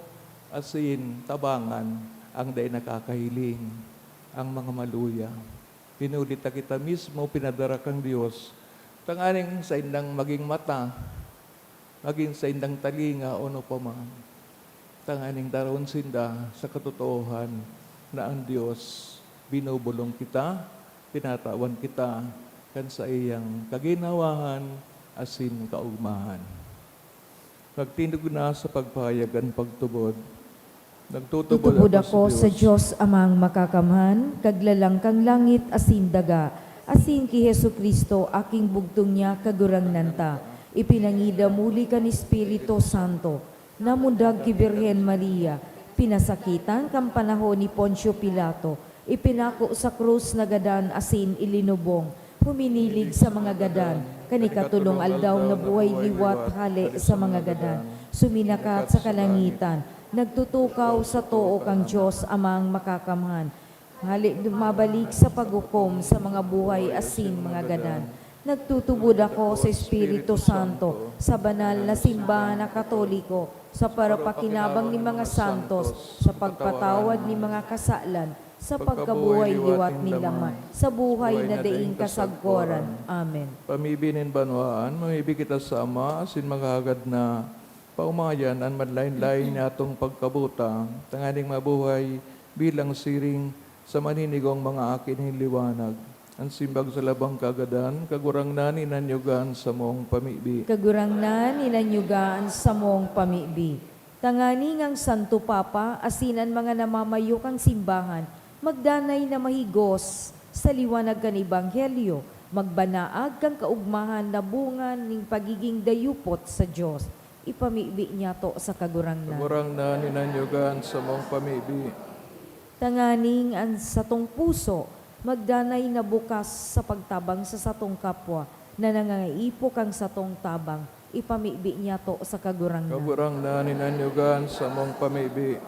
asin tabangan ang dai nakakahiling, ang mga maluya. Hinuli ta kita mismo pinadara kan Dios, tanganing saindang magin mata, magin saindang talinga o ano pa man, tanganing daron sinda sa katotoohan na ang Dios binubulong kita, tinatawan kita kan saiyang kaginhawahan asin kaogmahan. Magtindog na sa pagpahayag an pagtubod. Nagtutubod Tutubod ako ako sa sa Dios. Dios Amang Makakamhan, Kaglalang kan langit asin daga, asin ki Jesu-Cristo, aking bugtong niya, Kagurangnan ta. Ipinangidam huli kan Espiritu Santo, namundag ki Birhen Maria, pinasakitan kan panahon ni Poncio Pilato, ipinako sa krus na gadan asin ilinubong, huminilig sa mga gadan, kan ikatolong aldaw nabuhay liwat hale sa mga gadan, suminakat sa kalangitan, nagtutukaw sa too kan Dios Amang Makakamhan, hale mabalik sa paghukom sa mga buhay asin mga gadan. Nagtutubod ako sa Espiritu Santo, sa banal na simbahan na Katoliko, sa parapakinabang nin mga santos, sa pagpatawad nin mga kasalan, sa pagkabuhay liwat ninda man, sa buhay na daing kasagkoran. Amen. Pamibi nin banwaan, mamibi kita sa Ama, asin maghahagad na paomayan an manlaen-laen niyatong pagkabuta, tanganing mabuhay bilang siring sa maninigong mga aki nin liwanag. An simbag sa labang kagadan, Kagurangnan, inanyuga an samong pamibi. Kagurangnan, inanyuga an samong pamibi. Tanganing ang Santo Papa asin an mga namamayo kan simbahan magdanay na mahigos sa liwanag kan Ebanghelyo, magbanaag kan kaogmahan na bunga nin pagiging dayupot sa Dios. Ipamibi niyato sa Kagurangnan. Kagurangnan, inanyuga an samong pamibi. Tanganing an satong puso magdanay na bukas sa pagtabang sa satong kapwa na nangangaipo kan satong tabang. Ipamibi niyato sa Kagurangnan. Kagurangnan, inanyuga an samong pamibi.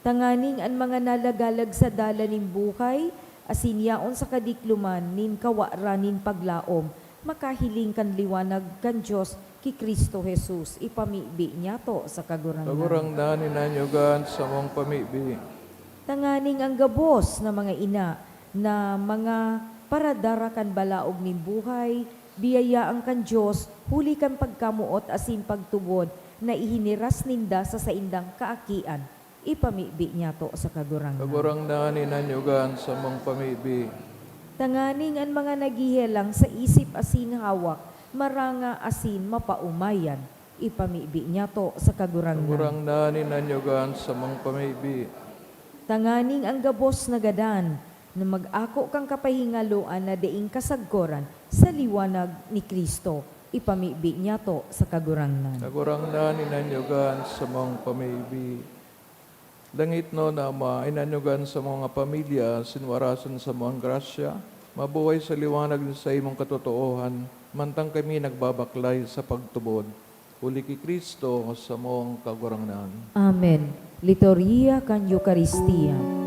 Tanganing an mga nalagalag sa dalan nin buhay asin yaon sa kadikloman nin kawaran nin paglaom, makahiling kan liwanag kan Dios ki Cristo Jesus. Ipamibi niyato sa Kagurangnan. Kagurangnan, inanyuga an samong pamibi. Tanganing an gabos na mga ina na mga paradara kan balaog nin buhay, biyayaan kan Dios huli kan pagkamoot asin pagtubod na ihiniras ninda sa saindang kaakian. Ipamibi niyato sa Kagurangnan. Kagurangnan, inanyuga an samong pamibi. Tanganing an mga naghehelang sa isip asin hawak, maranga asin mapaomayan. Ipamibi niyato sa Kagurangnan. Kagurangnan, inanyuga an samong pamibi. Tanganing an gabos na gadan na mag-ako kan kapahingaloan na daing kasagkoran sa liwanag ni Cristo. Ipamibi niyato sa Kagurangnan. Kagurangnan, inanyuga an samong pamibi. Langitnon na Ama, inanyuga an samong mga pamilya, sinwarasan sa samong grasya, mabuhay sa liwanag nin saimong katotoohan, mantang kami nagbabaklay sa pagtubod. Huli ki Cristo, samong Kagurangnan. Amen. Liturhiya kan Eukaristia.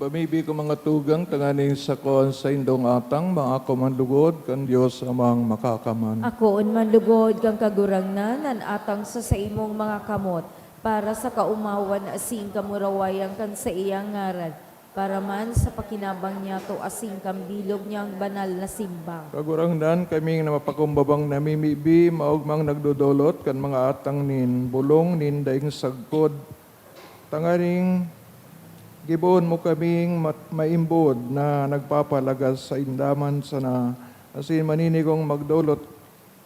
Magpamibi ko, mga tugang, tanganing sakon saindong atang, maako man lugod kan Dios Amang Makakaman. Akoon man lugod kan Kagurangnan an atang sa saimong mga kamot, para sa kaomawan asin kamurawayan kan saiyang ngaran, para man sa pakinabang niyato asin kan bilog niyang banal na simbang. Kagurangnan, kaming na mapakumbabang namimibi, maogmang nagdodolot kan mga atang nin bolong nin daing sagkod, tanganing gibohon mo kaming mat-, maimbod na nagpapahalaga sainda man sana, asin maninigong magdolot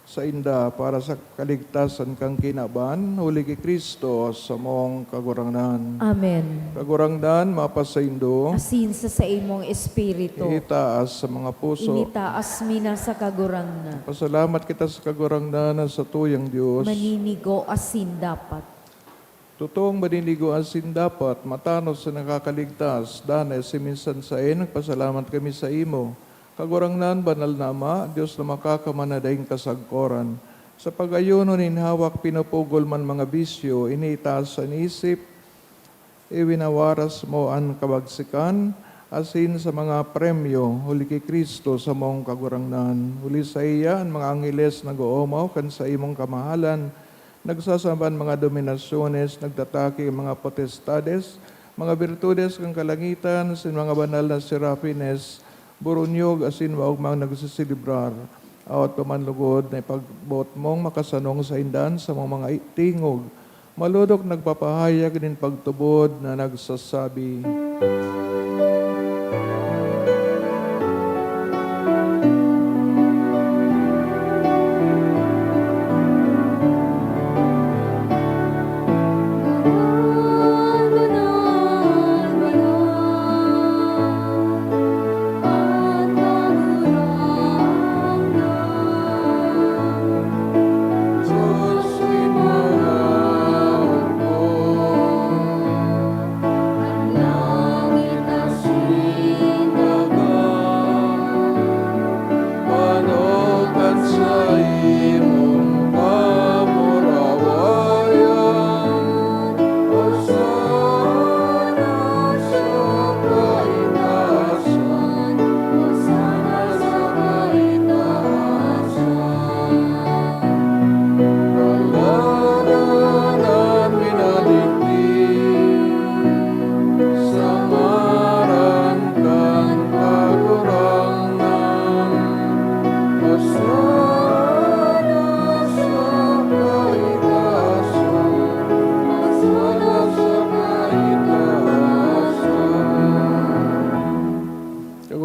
sainda para sa kaligtasan kan kinaban, huli ki Cristo, samong Kagurangnan. Amen. Kagurangnan, mapasaindo. Asin sa saimong espiritu. Itaas sa mga puso. Initaas mi na sa Kagurangnan. Pasalamat kita sa Kagurangnan na satuyang Dios. Maninigo asin dapat. Totoong maninigo asin dapat, matanos na nakakaligtas, danay asin minsan saen, nagpasalamat kami saimo. Kagurangnan, Banal na Ama, Dios na makakaman na daing kasagkoran, sa pag-ayuno nin hawak pinupugol man mga bisyo, ini itaas an isip, iwinawaras mo an kabagsikan, asin sa mga premyo, huli ki Cristo, samong Kagurangnan. Huli saiya, an mga angheles nag-oomaw kan saimong kamahalan, nagsasamban mga dominasyones, nagtataki kan mga potestades, mga birtudes kan kalangitan, asin mga banal na serafines, buronyog asin maogmang nagseselebrar. Awat pa man lugod na ipagboot mong makasanong sainda an samong mga i-, tingog, malodok nagpapahayag nin pagtubod na nagsasabi,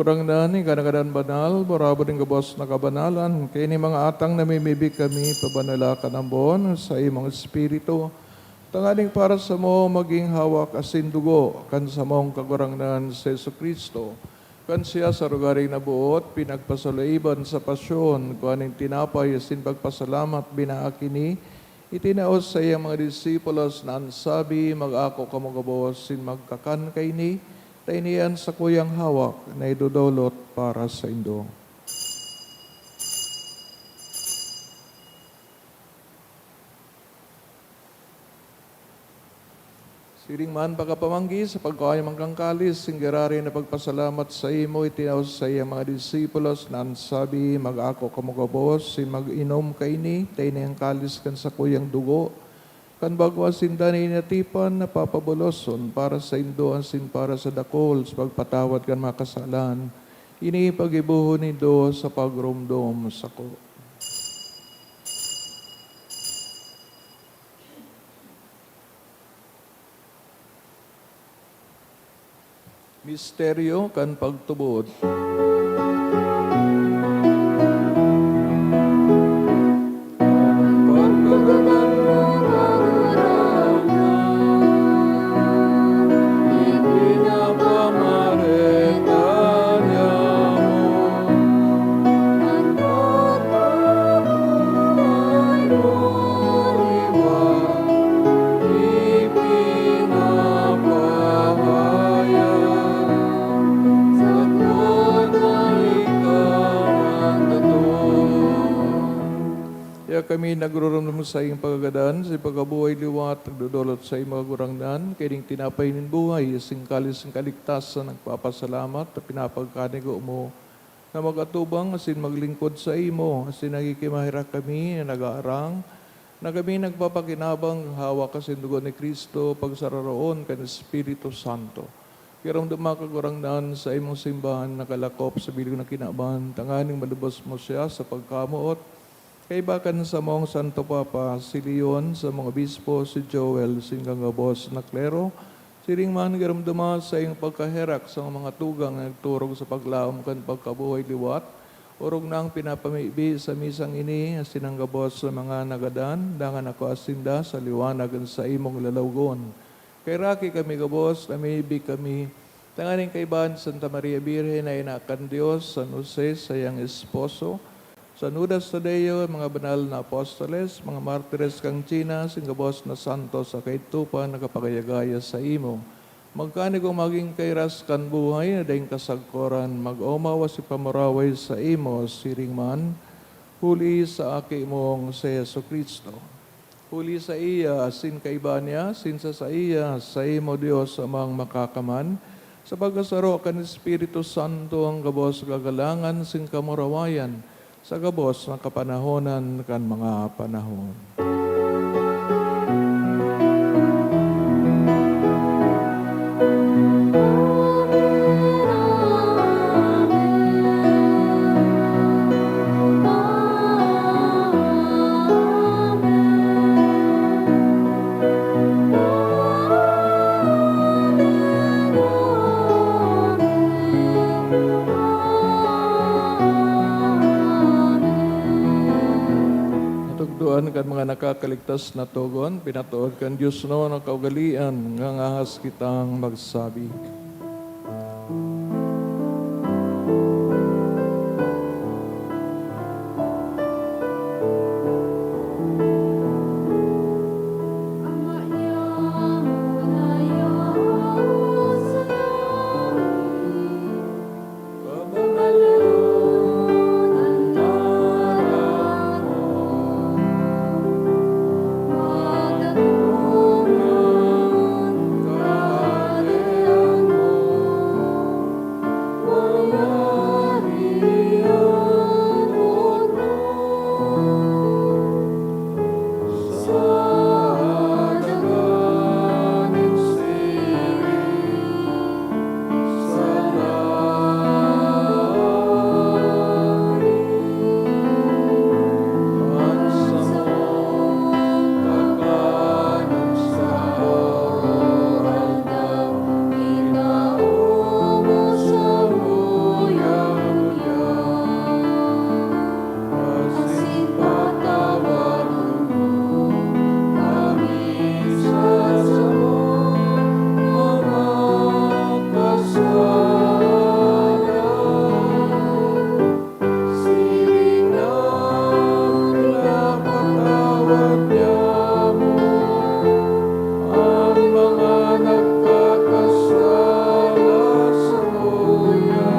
Kagurangnan, ika na gadan banal, barabod nin gabos na kabanalan. Kaya ini mga atang namimibi kami, pabanala kan ambon sa imong Espiritu, tanganing para samo magin hawak asin dugo kan samong Kagurangnan si Jesu-Cristo. Kan siya sa rogaring naboot, pinagpasaloiban sa pasyon, kua nin tinapay asin pagpasalamat, binaak ini, itinaos sa iyang mga disipulos na an sabi, "Mag-ako kamo gabos sin magkakan kaini, ta ini an sakuyang hawak na idodolot para saindo." Siring man, pagkapamanggi, sa pagkua niya man kan kalis, singgiraray na pagpasalamat saimo, itinaos sa iyang mga disipulos na an sabi, "Mag-ako kamo gabos, sin mag-inom kaini, ta ini an kalis kan sakuyang dugo, kan bagong asin danay na tipan na papaboloson para saindo asin para sa dakul sa pagpatawad kan mga kasalan. Ini paggibohon nindo sa pagromdom sako." Misteryo kan pagtubod. Kaya kami nagruromdom sa iyong pagkagadan, sa pagkabuhay liwat, nagdodolot sa iyong mga gurangnan, kaining tinapay nin buhay, asin kalis nin kaligtasan, nagpapasalamat, at pinapagkanigo mo, na mag-atubang asin maglingkod saimo, asin nagkikimaherak kami na nag-aarang na kami nagpapakinabang hawak asin dugo ni Cristo pagsararoon kan Espiritu Santo. Giromdoma, Kagurangnan, sa imong simbahan nakalakop sa bilog na kinaban, tanganing malubos mo siya sa pagkamoot, kaiba kan samong Santo Papa, si Leon, samong obispo, si Joel, sin gabos na klero, siring man, giromdoma sa iyong pagkaherak sa mga tugang na nagturog sa paglaom kan pagkabuhay liwat, orog na ang pinapamibi sa misang ini, asin an gabos na mga nagadan, dangan akoa sinda sa liwanag kan saimong lalawgon. Kaheraki kami gabos, namimibi kami, tanganing kaiba ni Santa Maria Birhen na ina kan Dios, San Jose, saiyang esposo, San Judas Tadeo, mga banal na apostoles, mga martires kan China, asin gabos na santos sa kaidto pa nakapagayagaya saimo. Magkanigong magin kairas kan buhay na daing kasagkoran, mag-omaw asin pamuraway saimo siring man, huli sa Aki mong si Jesu-Cristo. Huli saiya, asin kaiba niya, asin sa saiya, saimo, Dios Amang Makakaman, sa pagkasaro kan Espiritu Santo, an gabos kagalangan asin kamurawayan, sa gabos na kapanahonan kan mga panahon. Natugdoan kan mga nakakaligtas na togon, pinatood kan Dios na kaugalean, ngangahas kitang magsabi. Siring na pinapatawad niamo an mga nagkakasala saiya,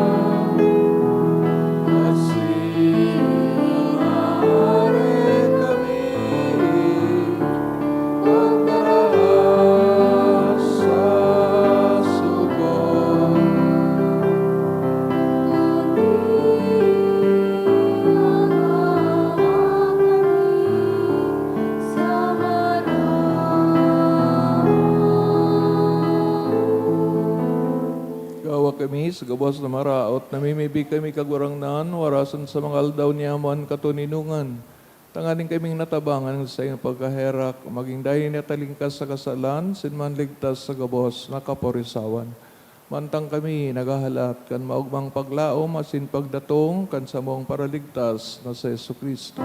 asin maaari kami pagdarahan sa sugo. Gawa kami sa gabos na maraot, namimibi kami, Kagurangnan, warasan sa mga aldaw niamo an katoninongan, tanganing kaming natabangan sa saimong pagkaherak, magin daing natalingkas sa kasalan, asin manligtas sa gabos na kaporisawan. Mantang kami naghahalat kan maogmang paglaom asin pagdatong kan samong Paraligtas na si Jesu-Cristo.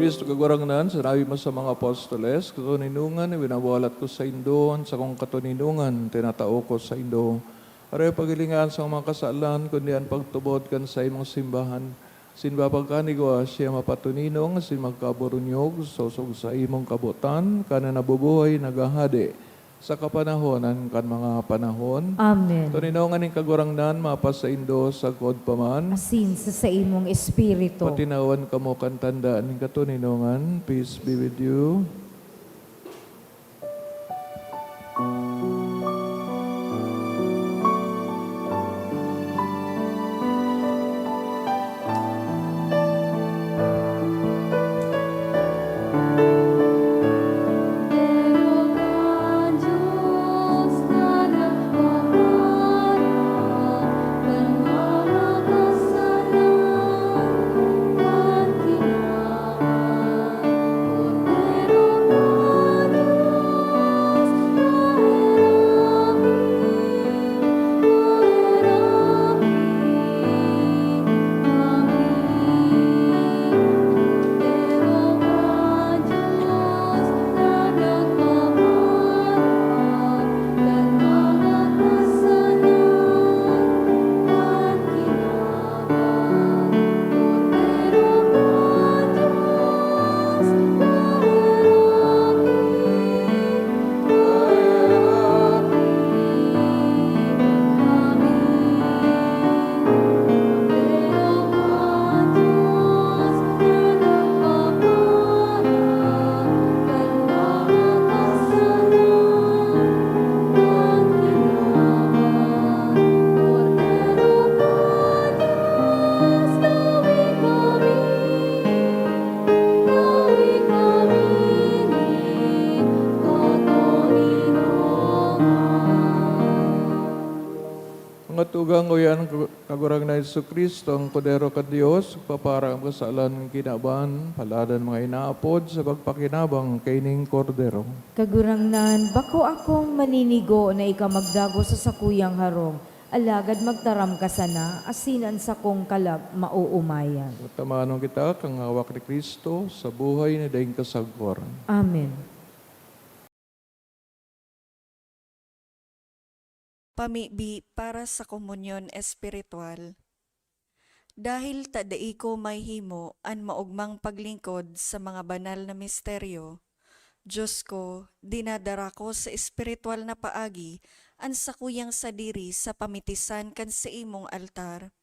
Cristo, Kagurangnan, sinabi mo sa mga apostoles, "Katoninongan, ibinabawalat ko saindo, an sakong katoninongan, tinatao ko saindo." Aray paghilinga an sakong mga kasalan, kundi an pagtubod kan saimong simbahan. Asin pagkanigwa siya mapatoninong asin magkaburunyog, sosog sa imong kabotan, kan nabubuhay, naghahade sa kapanahonan kan mga panahon. Amen. Toninongan nin Kagurangnan, mapasaindo sagkod pa man. Asin sa saimong espiritu. Patinawan kamo kan tanda nin katoninongan. Peace be with you. Tugang ko yan, Kagurangnan Jesu-Cristo, ang Kordero kan Dios, papara ang kasalan kan kinaban, paladan mga inaapod sa pagpakinabang kaining Kordero. Kagurangnan, bako akong maninigo na ika magdagos sa sakuyang harong, alagad magtaram ka sana, asin an sakong kalag maoomayan. Tamanon kita kan hawak ni Cristo sa buhay na daing kasagkoran. Amen. Pamibi para sa komunyon espiritual. Dahil ta dai ko mahihimo an maogmang paglingkod sa mga banal na misteryo, Dios ko, dinadara ko sa espiritual na paagi an sakuyang sadiri sa pamitisan kan saimong altar.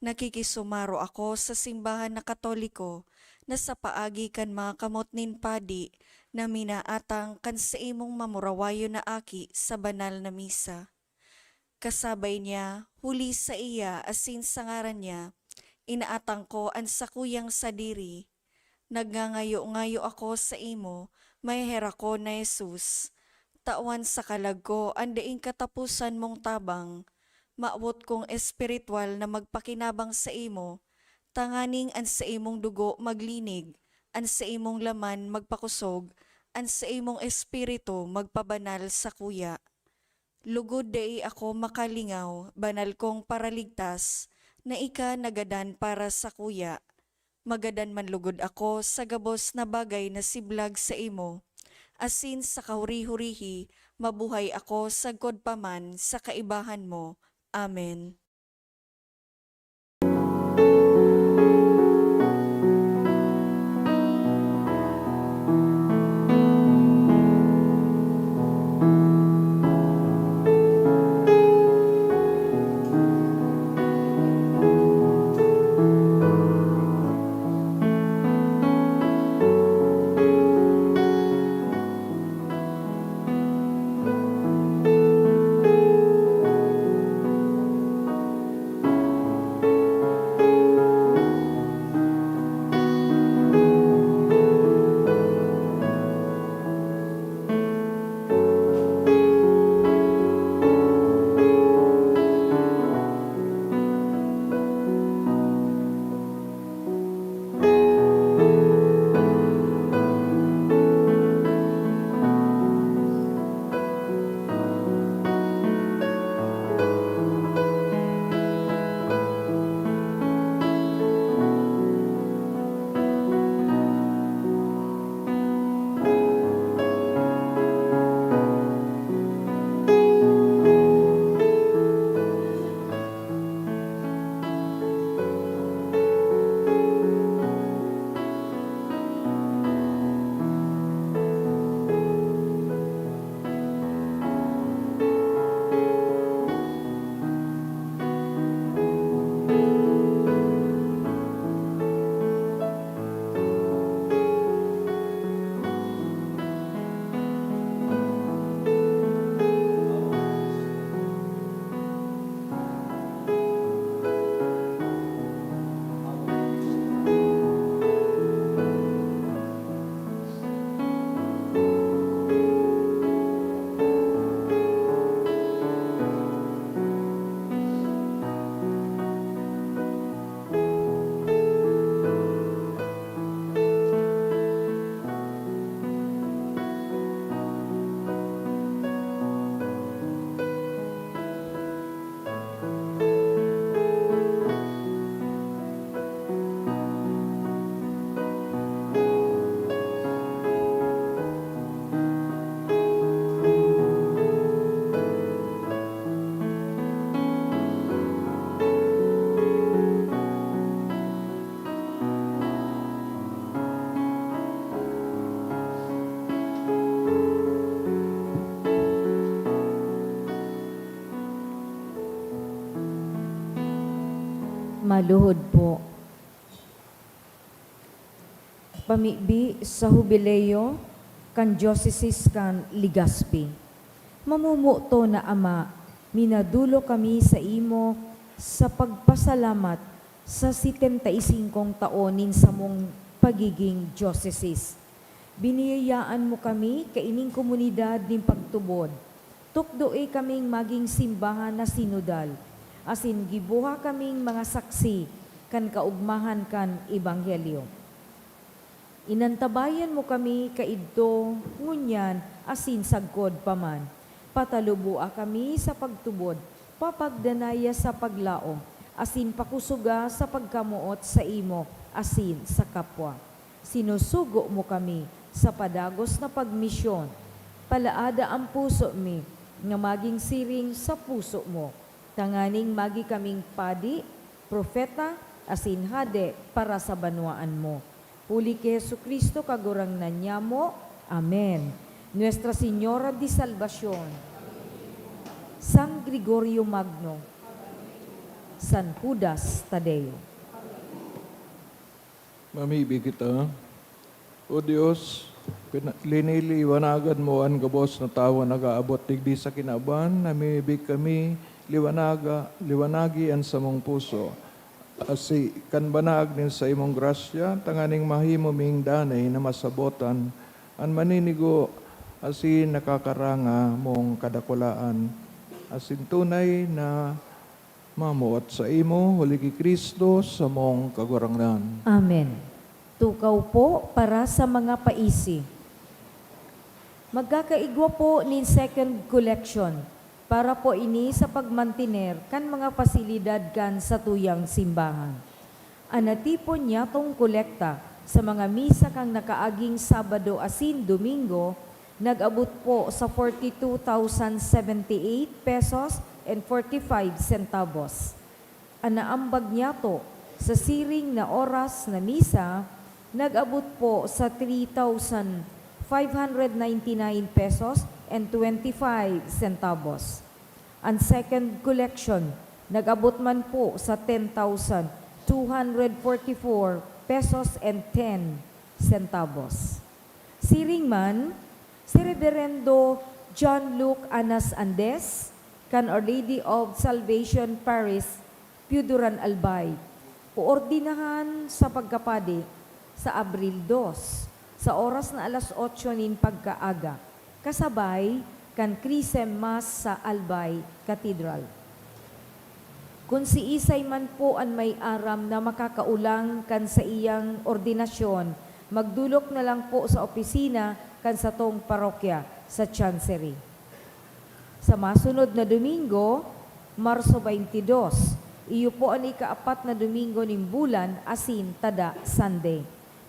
Nakikisumaro ako sa simbahan na Katoliko na sa paagi kan mga kamot nin padi na minaatang kan saimong mamurawayon na aki sa banal na misa. Kasabay niya, huli saiya asin sa ngaran niya, inaatang ko an sakuyang sadiri. Nagngangayo-ngayo ako saimo, maheherakon na Jesus, tawan sa kalag ko an daing kataposan mong tabang. Mawot kong espiritual na magpakinabang saimo, tanganing an saimong dugo maglinig, an saimong laman magpakosog, an saimong espiritu magpabanal sakuya. Lugod dai ako makalingaw, banal kong Paraligtas, na ika nagadan para sakuya. Magadan man lugod ako sa gabos na bagay na siblag saimo, asin sa kahuri-hurihi mabuhay ako sagkod pa man sa kaibahan mo. Amen. Maluhod po. Pamibi sa Hubileo kan Diocese kan Legazpi. Mamomoot na Ama, minadolok kami saimo sa pagpasalamat sa setenta y singkong taon nin samong pagiging diocese. Biniyayaan mo kami kaining komunidad nin pagtubod. Tukdoe kaming magin simbahan na sinodal. asin gibuha kaming mga saksi kan kaogmahan kan Ebanghelyo. Inantabayan mo kami kaidto, ngunyan, asin sagkod pa man. Pataluboa kami sa pagtubod, papagdanaya sa paglaom, asin pakusoga sa pagkamoot saimo asin sa kapwa. Sinusugo mo kami sa padagos na pagmisyon. Palaada an puso mi nga magin siring sa puso mo, tanganing magi kaming padi, propeta, asin hade para sa banwaan mo. Huli ki Jesu-Cristo, Kagurangnan nyamo. Amen. Nuestra Señora de Salvacion, San Gregorio Magno, San Judas Tadeo. Mamibi kita. O Dios, pina-, liniliwanagan mo an gabos na tawo na nag-aabot digdi sa kinaban. Namimibi kami, liwanaga, liwanagi an samong puso. Asi kan banag nin saimong grasya, tanganing mahimo ming danay na masabotan an maninigo asin nakakaranga mong kadakulaan, asin tunay na mamoot saimo, huli ki Cristo, samong Kagurangnan. Amen. Tukaw po para sa mga paisi. Magkakaigwa po nin second collection para po ini sa pagmantener kan mga pasilidad kan satuyang simbahan. An natipon nyatong kolekta sa mga misa kan nakaaging Sabado asin Domingo nag-abot po sa forty two thousand seventy eight pesos and forty five centavos. An naambag nyato sa siring na oras na misa nag-abot po sa three thousand five hundred ninety nine pesos and twenty five centavos. An second collection nag-abot man po sa ten thousand two hundred forty four pesos and ten centavos. Siring man, si Reberendo John Luke Anas Andes, kan Our Lady of Salvation Parish, Pioduran, Albay, oordinahan sa pagkapadi sa Abril dos, sa oras na alas otso nin pagkaaga, kasabay kan Chrism Mass sa Albay Cathedral. Kun siisay man po an may aram na makakaolang kan saiyang ordinasyon, magdolok na lang po sa opisina kan satong parokya sa Chancery. Sa masunod na Domingo, Marso twenty-two, iyo po an ikaapat na Domingo nin bulan, asin tada Sunday,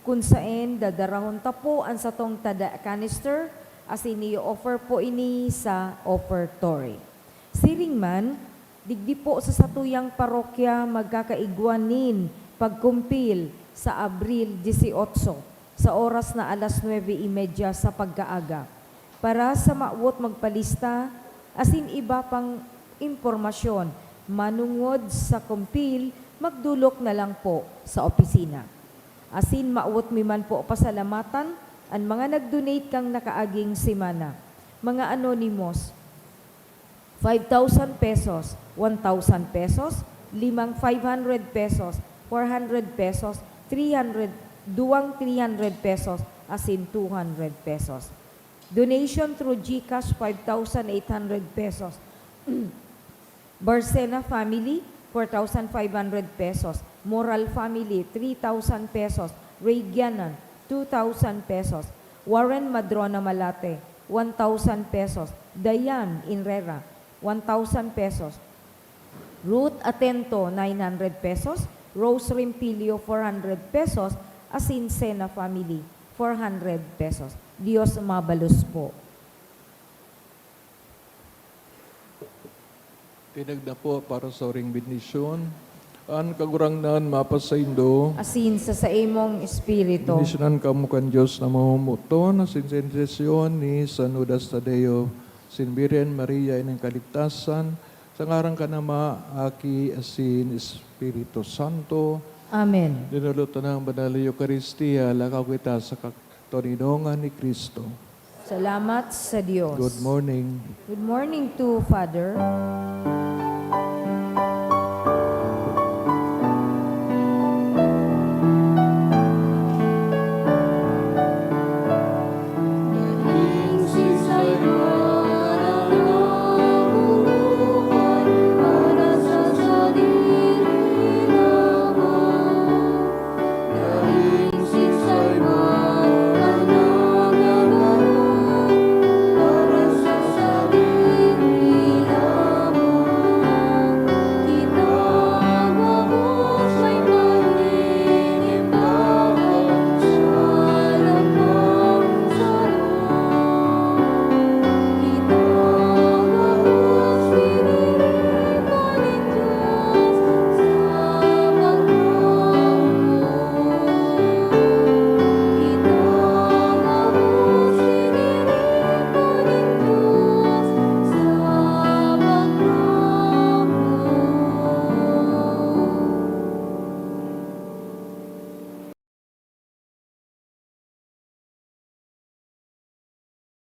kun saen dadarahon ta po an satong tada canister, asin i-offer po ini sa offertory. Siring man, digdi po sa satuyang parokya magkakaigwa nin pagkumpil sa Abril dieciocho, sa oras na alas nuebe y media sa pagkaaga, para sa mawot magpalista asin iba pang impormasyon manongod sa kumpil, magdolok na lang po sa opisina. Asin mawot mi man po pasalamatan an mga nag-donate kan nakaaging semana. Mga anonymous, five thousand pesos, one thousand pesos, limang five hundred pesos, four hundred pesos, three hundred, duwang three hundred pesos, asin two hundred pesos. Donation through GCash, five thousand eight hundred pesos. Barcena family, four thousand five hundred pesos. Moral family, three thousand pesos. Ray Gianan, two thousand pesos. Warren Madrona Malate, one thousand pesos. Dayan Inrera, one thousand pesos. Ruth Atento, nine hundred pesos. Rose Rimpilio, four hundred pesos. Asin Sena family, four hundred pesos. Dios mabalos po. Tinagda po para sa uring bendisyon. An Kagurangnan mapasaindo. Asin sa saimong espiritu. Bendisyonan kamo kan Dios na mamomoton, asin sa intersesyon ni San Judas Tadeo, sin Birhen Maria, Inang Kaligtasan, sa ngaran kan Ama, Aki, asin Espiritu Santo. Amen. Dinulot na ang Banal na Eukaristia, lakaw kita sa katoninongan ni Cristo. Salamat sa Dios. Good morning. Good morning to Father.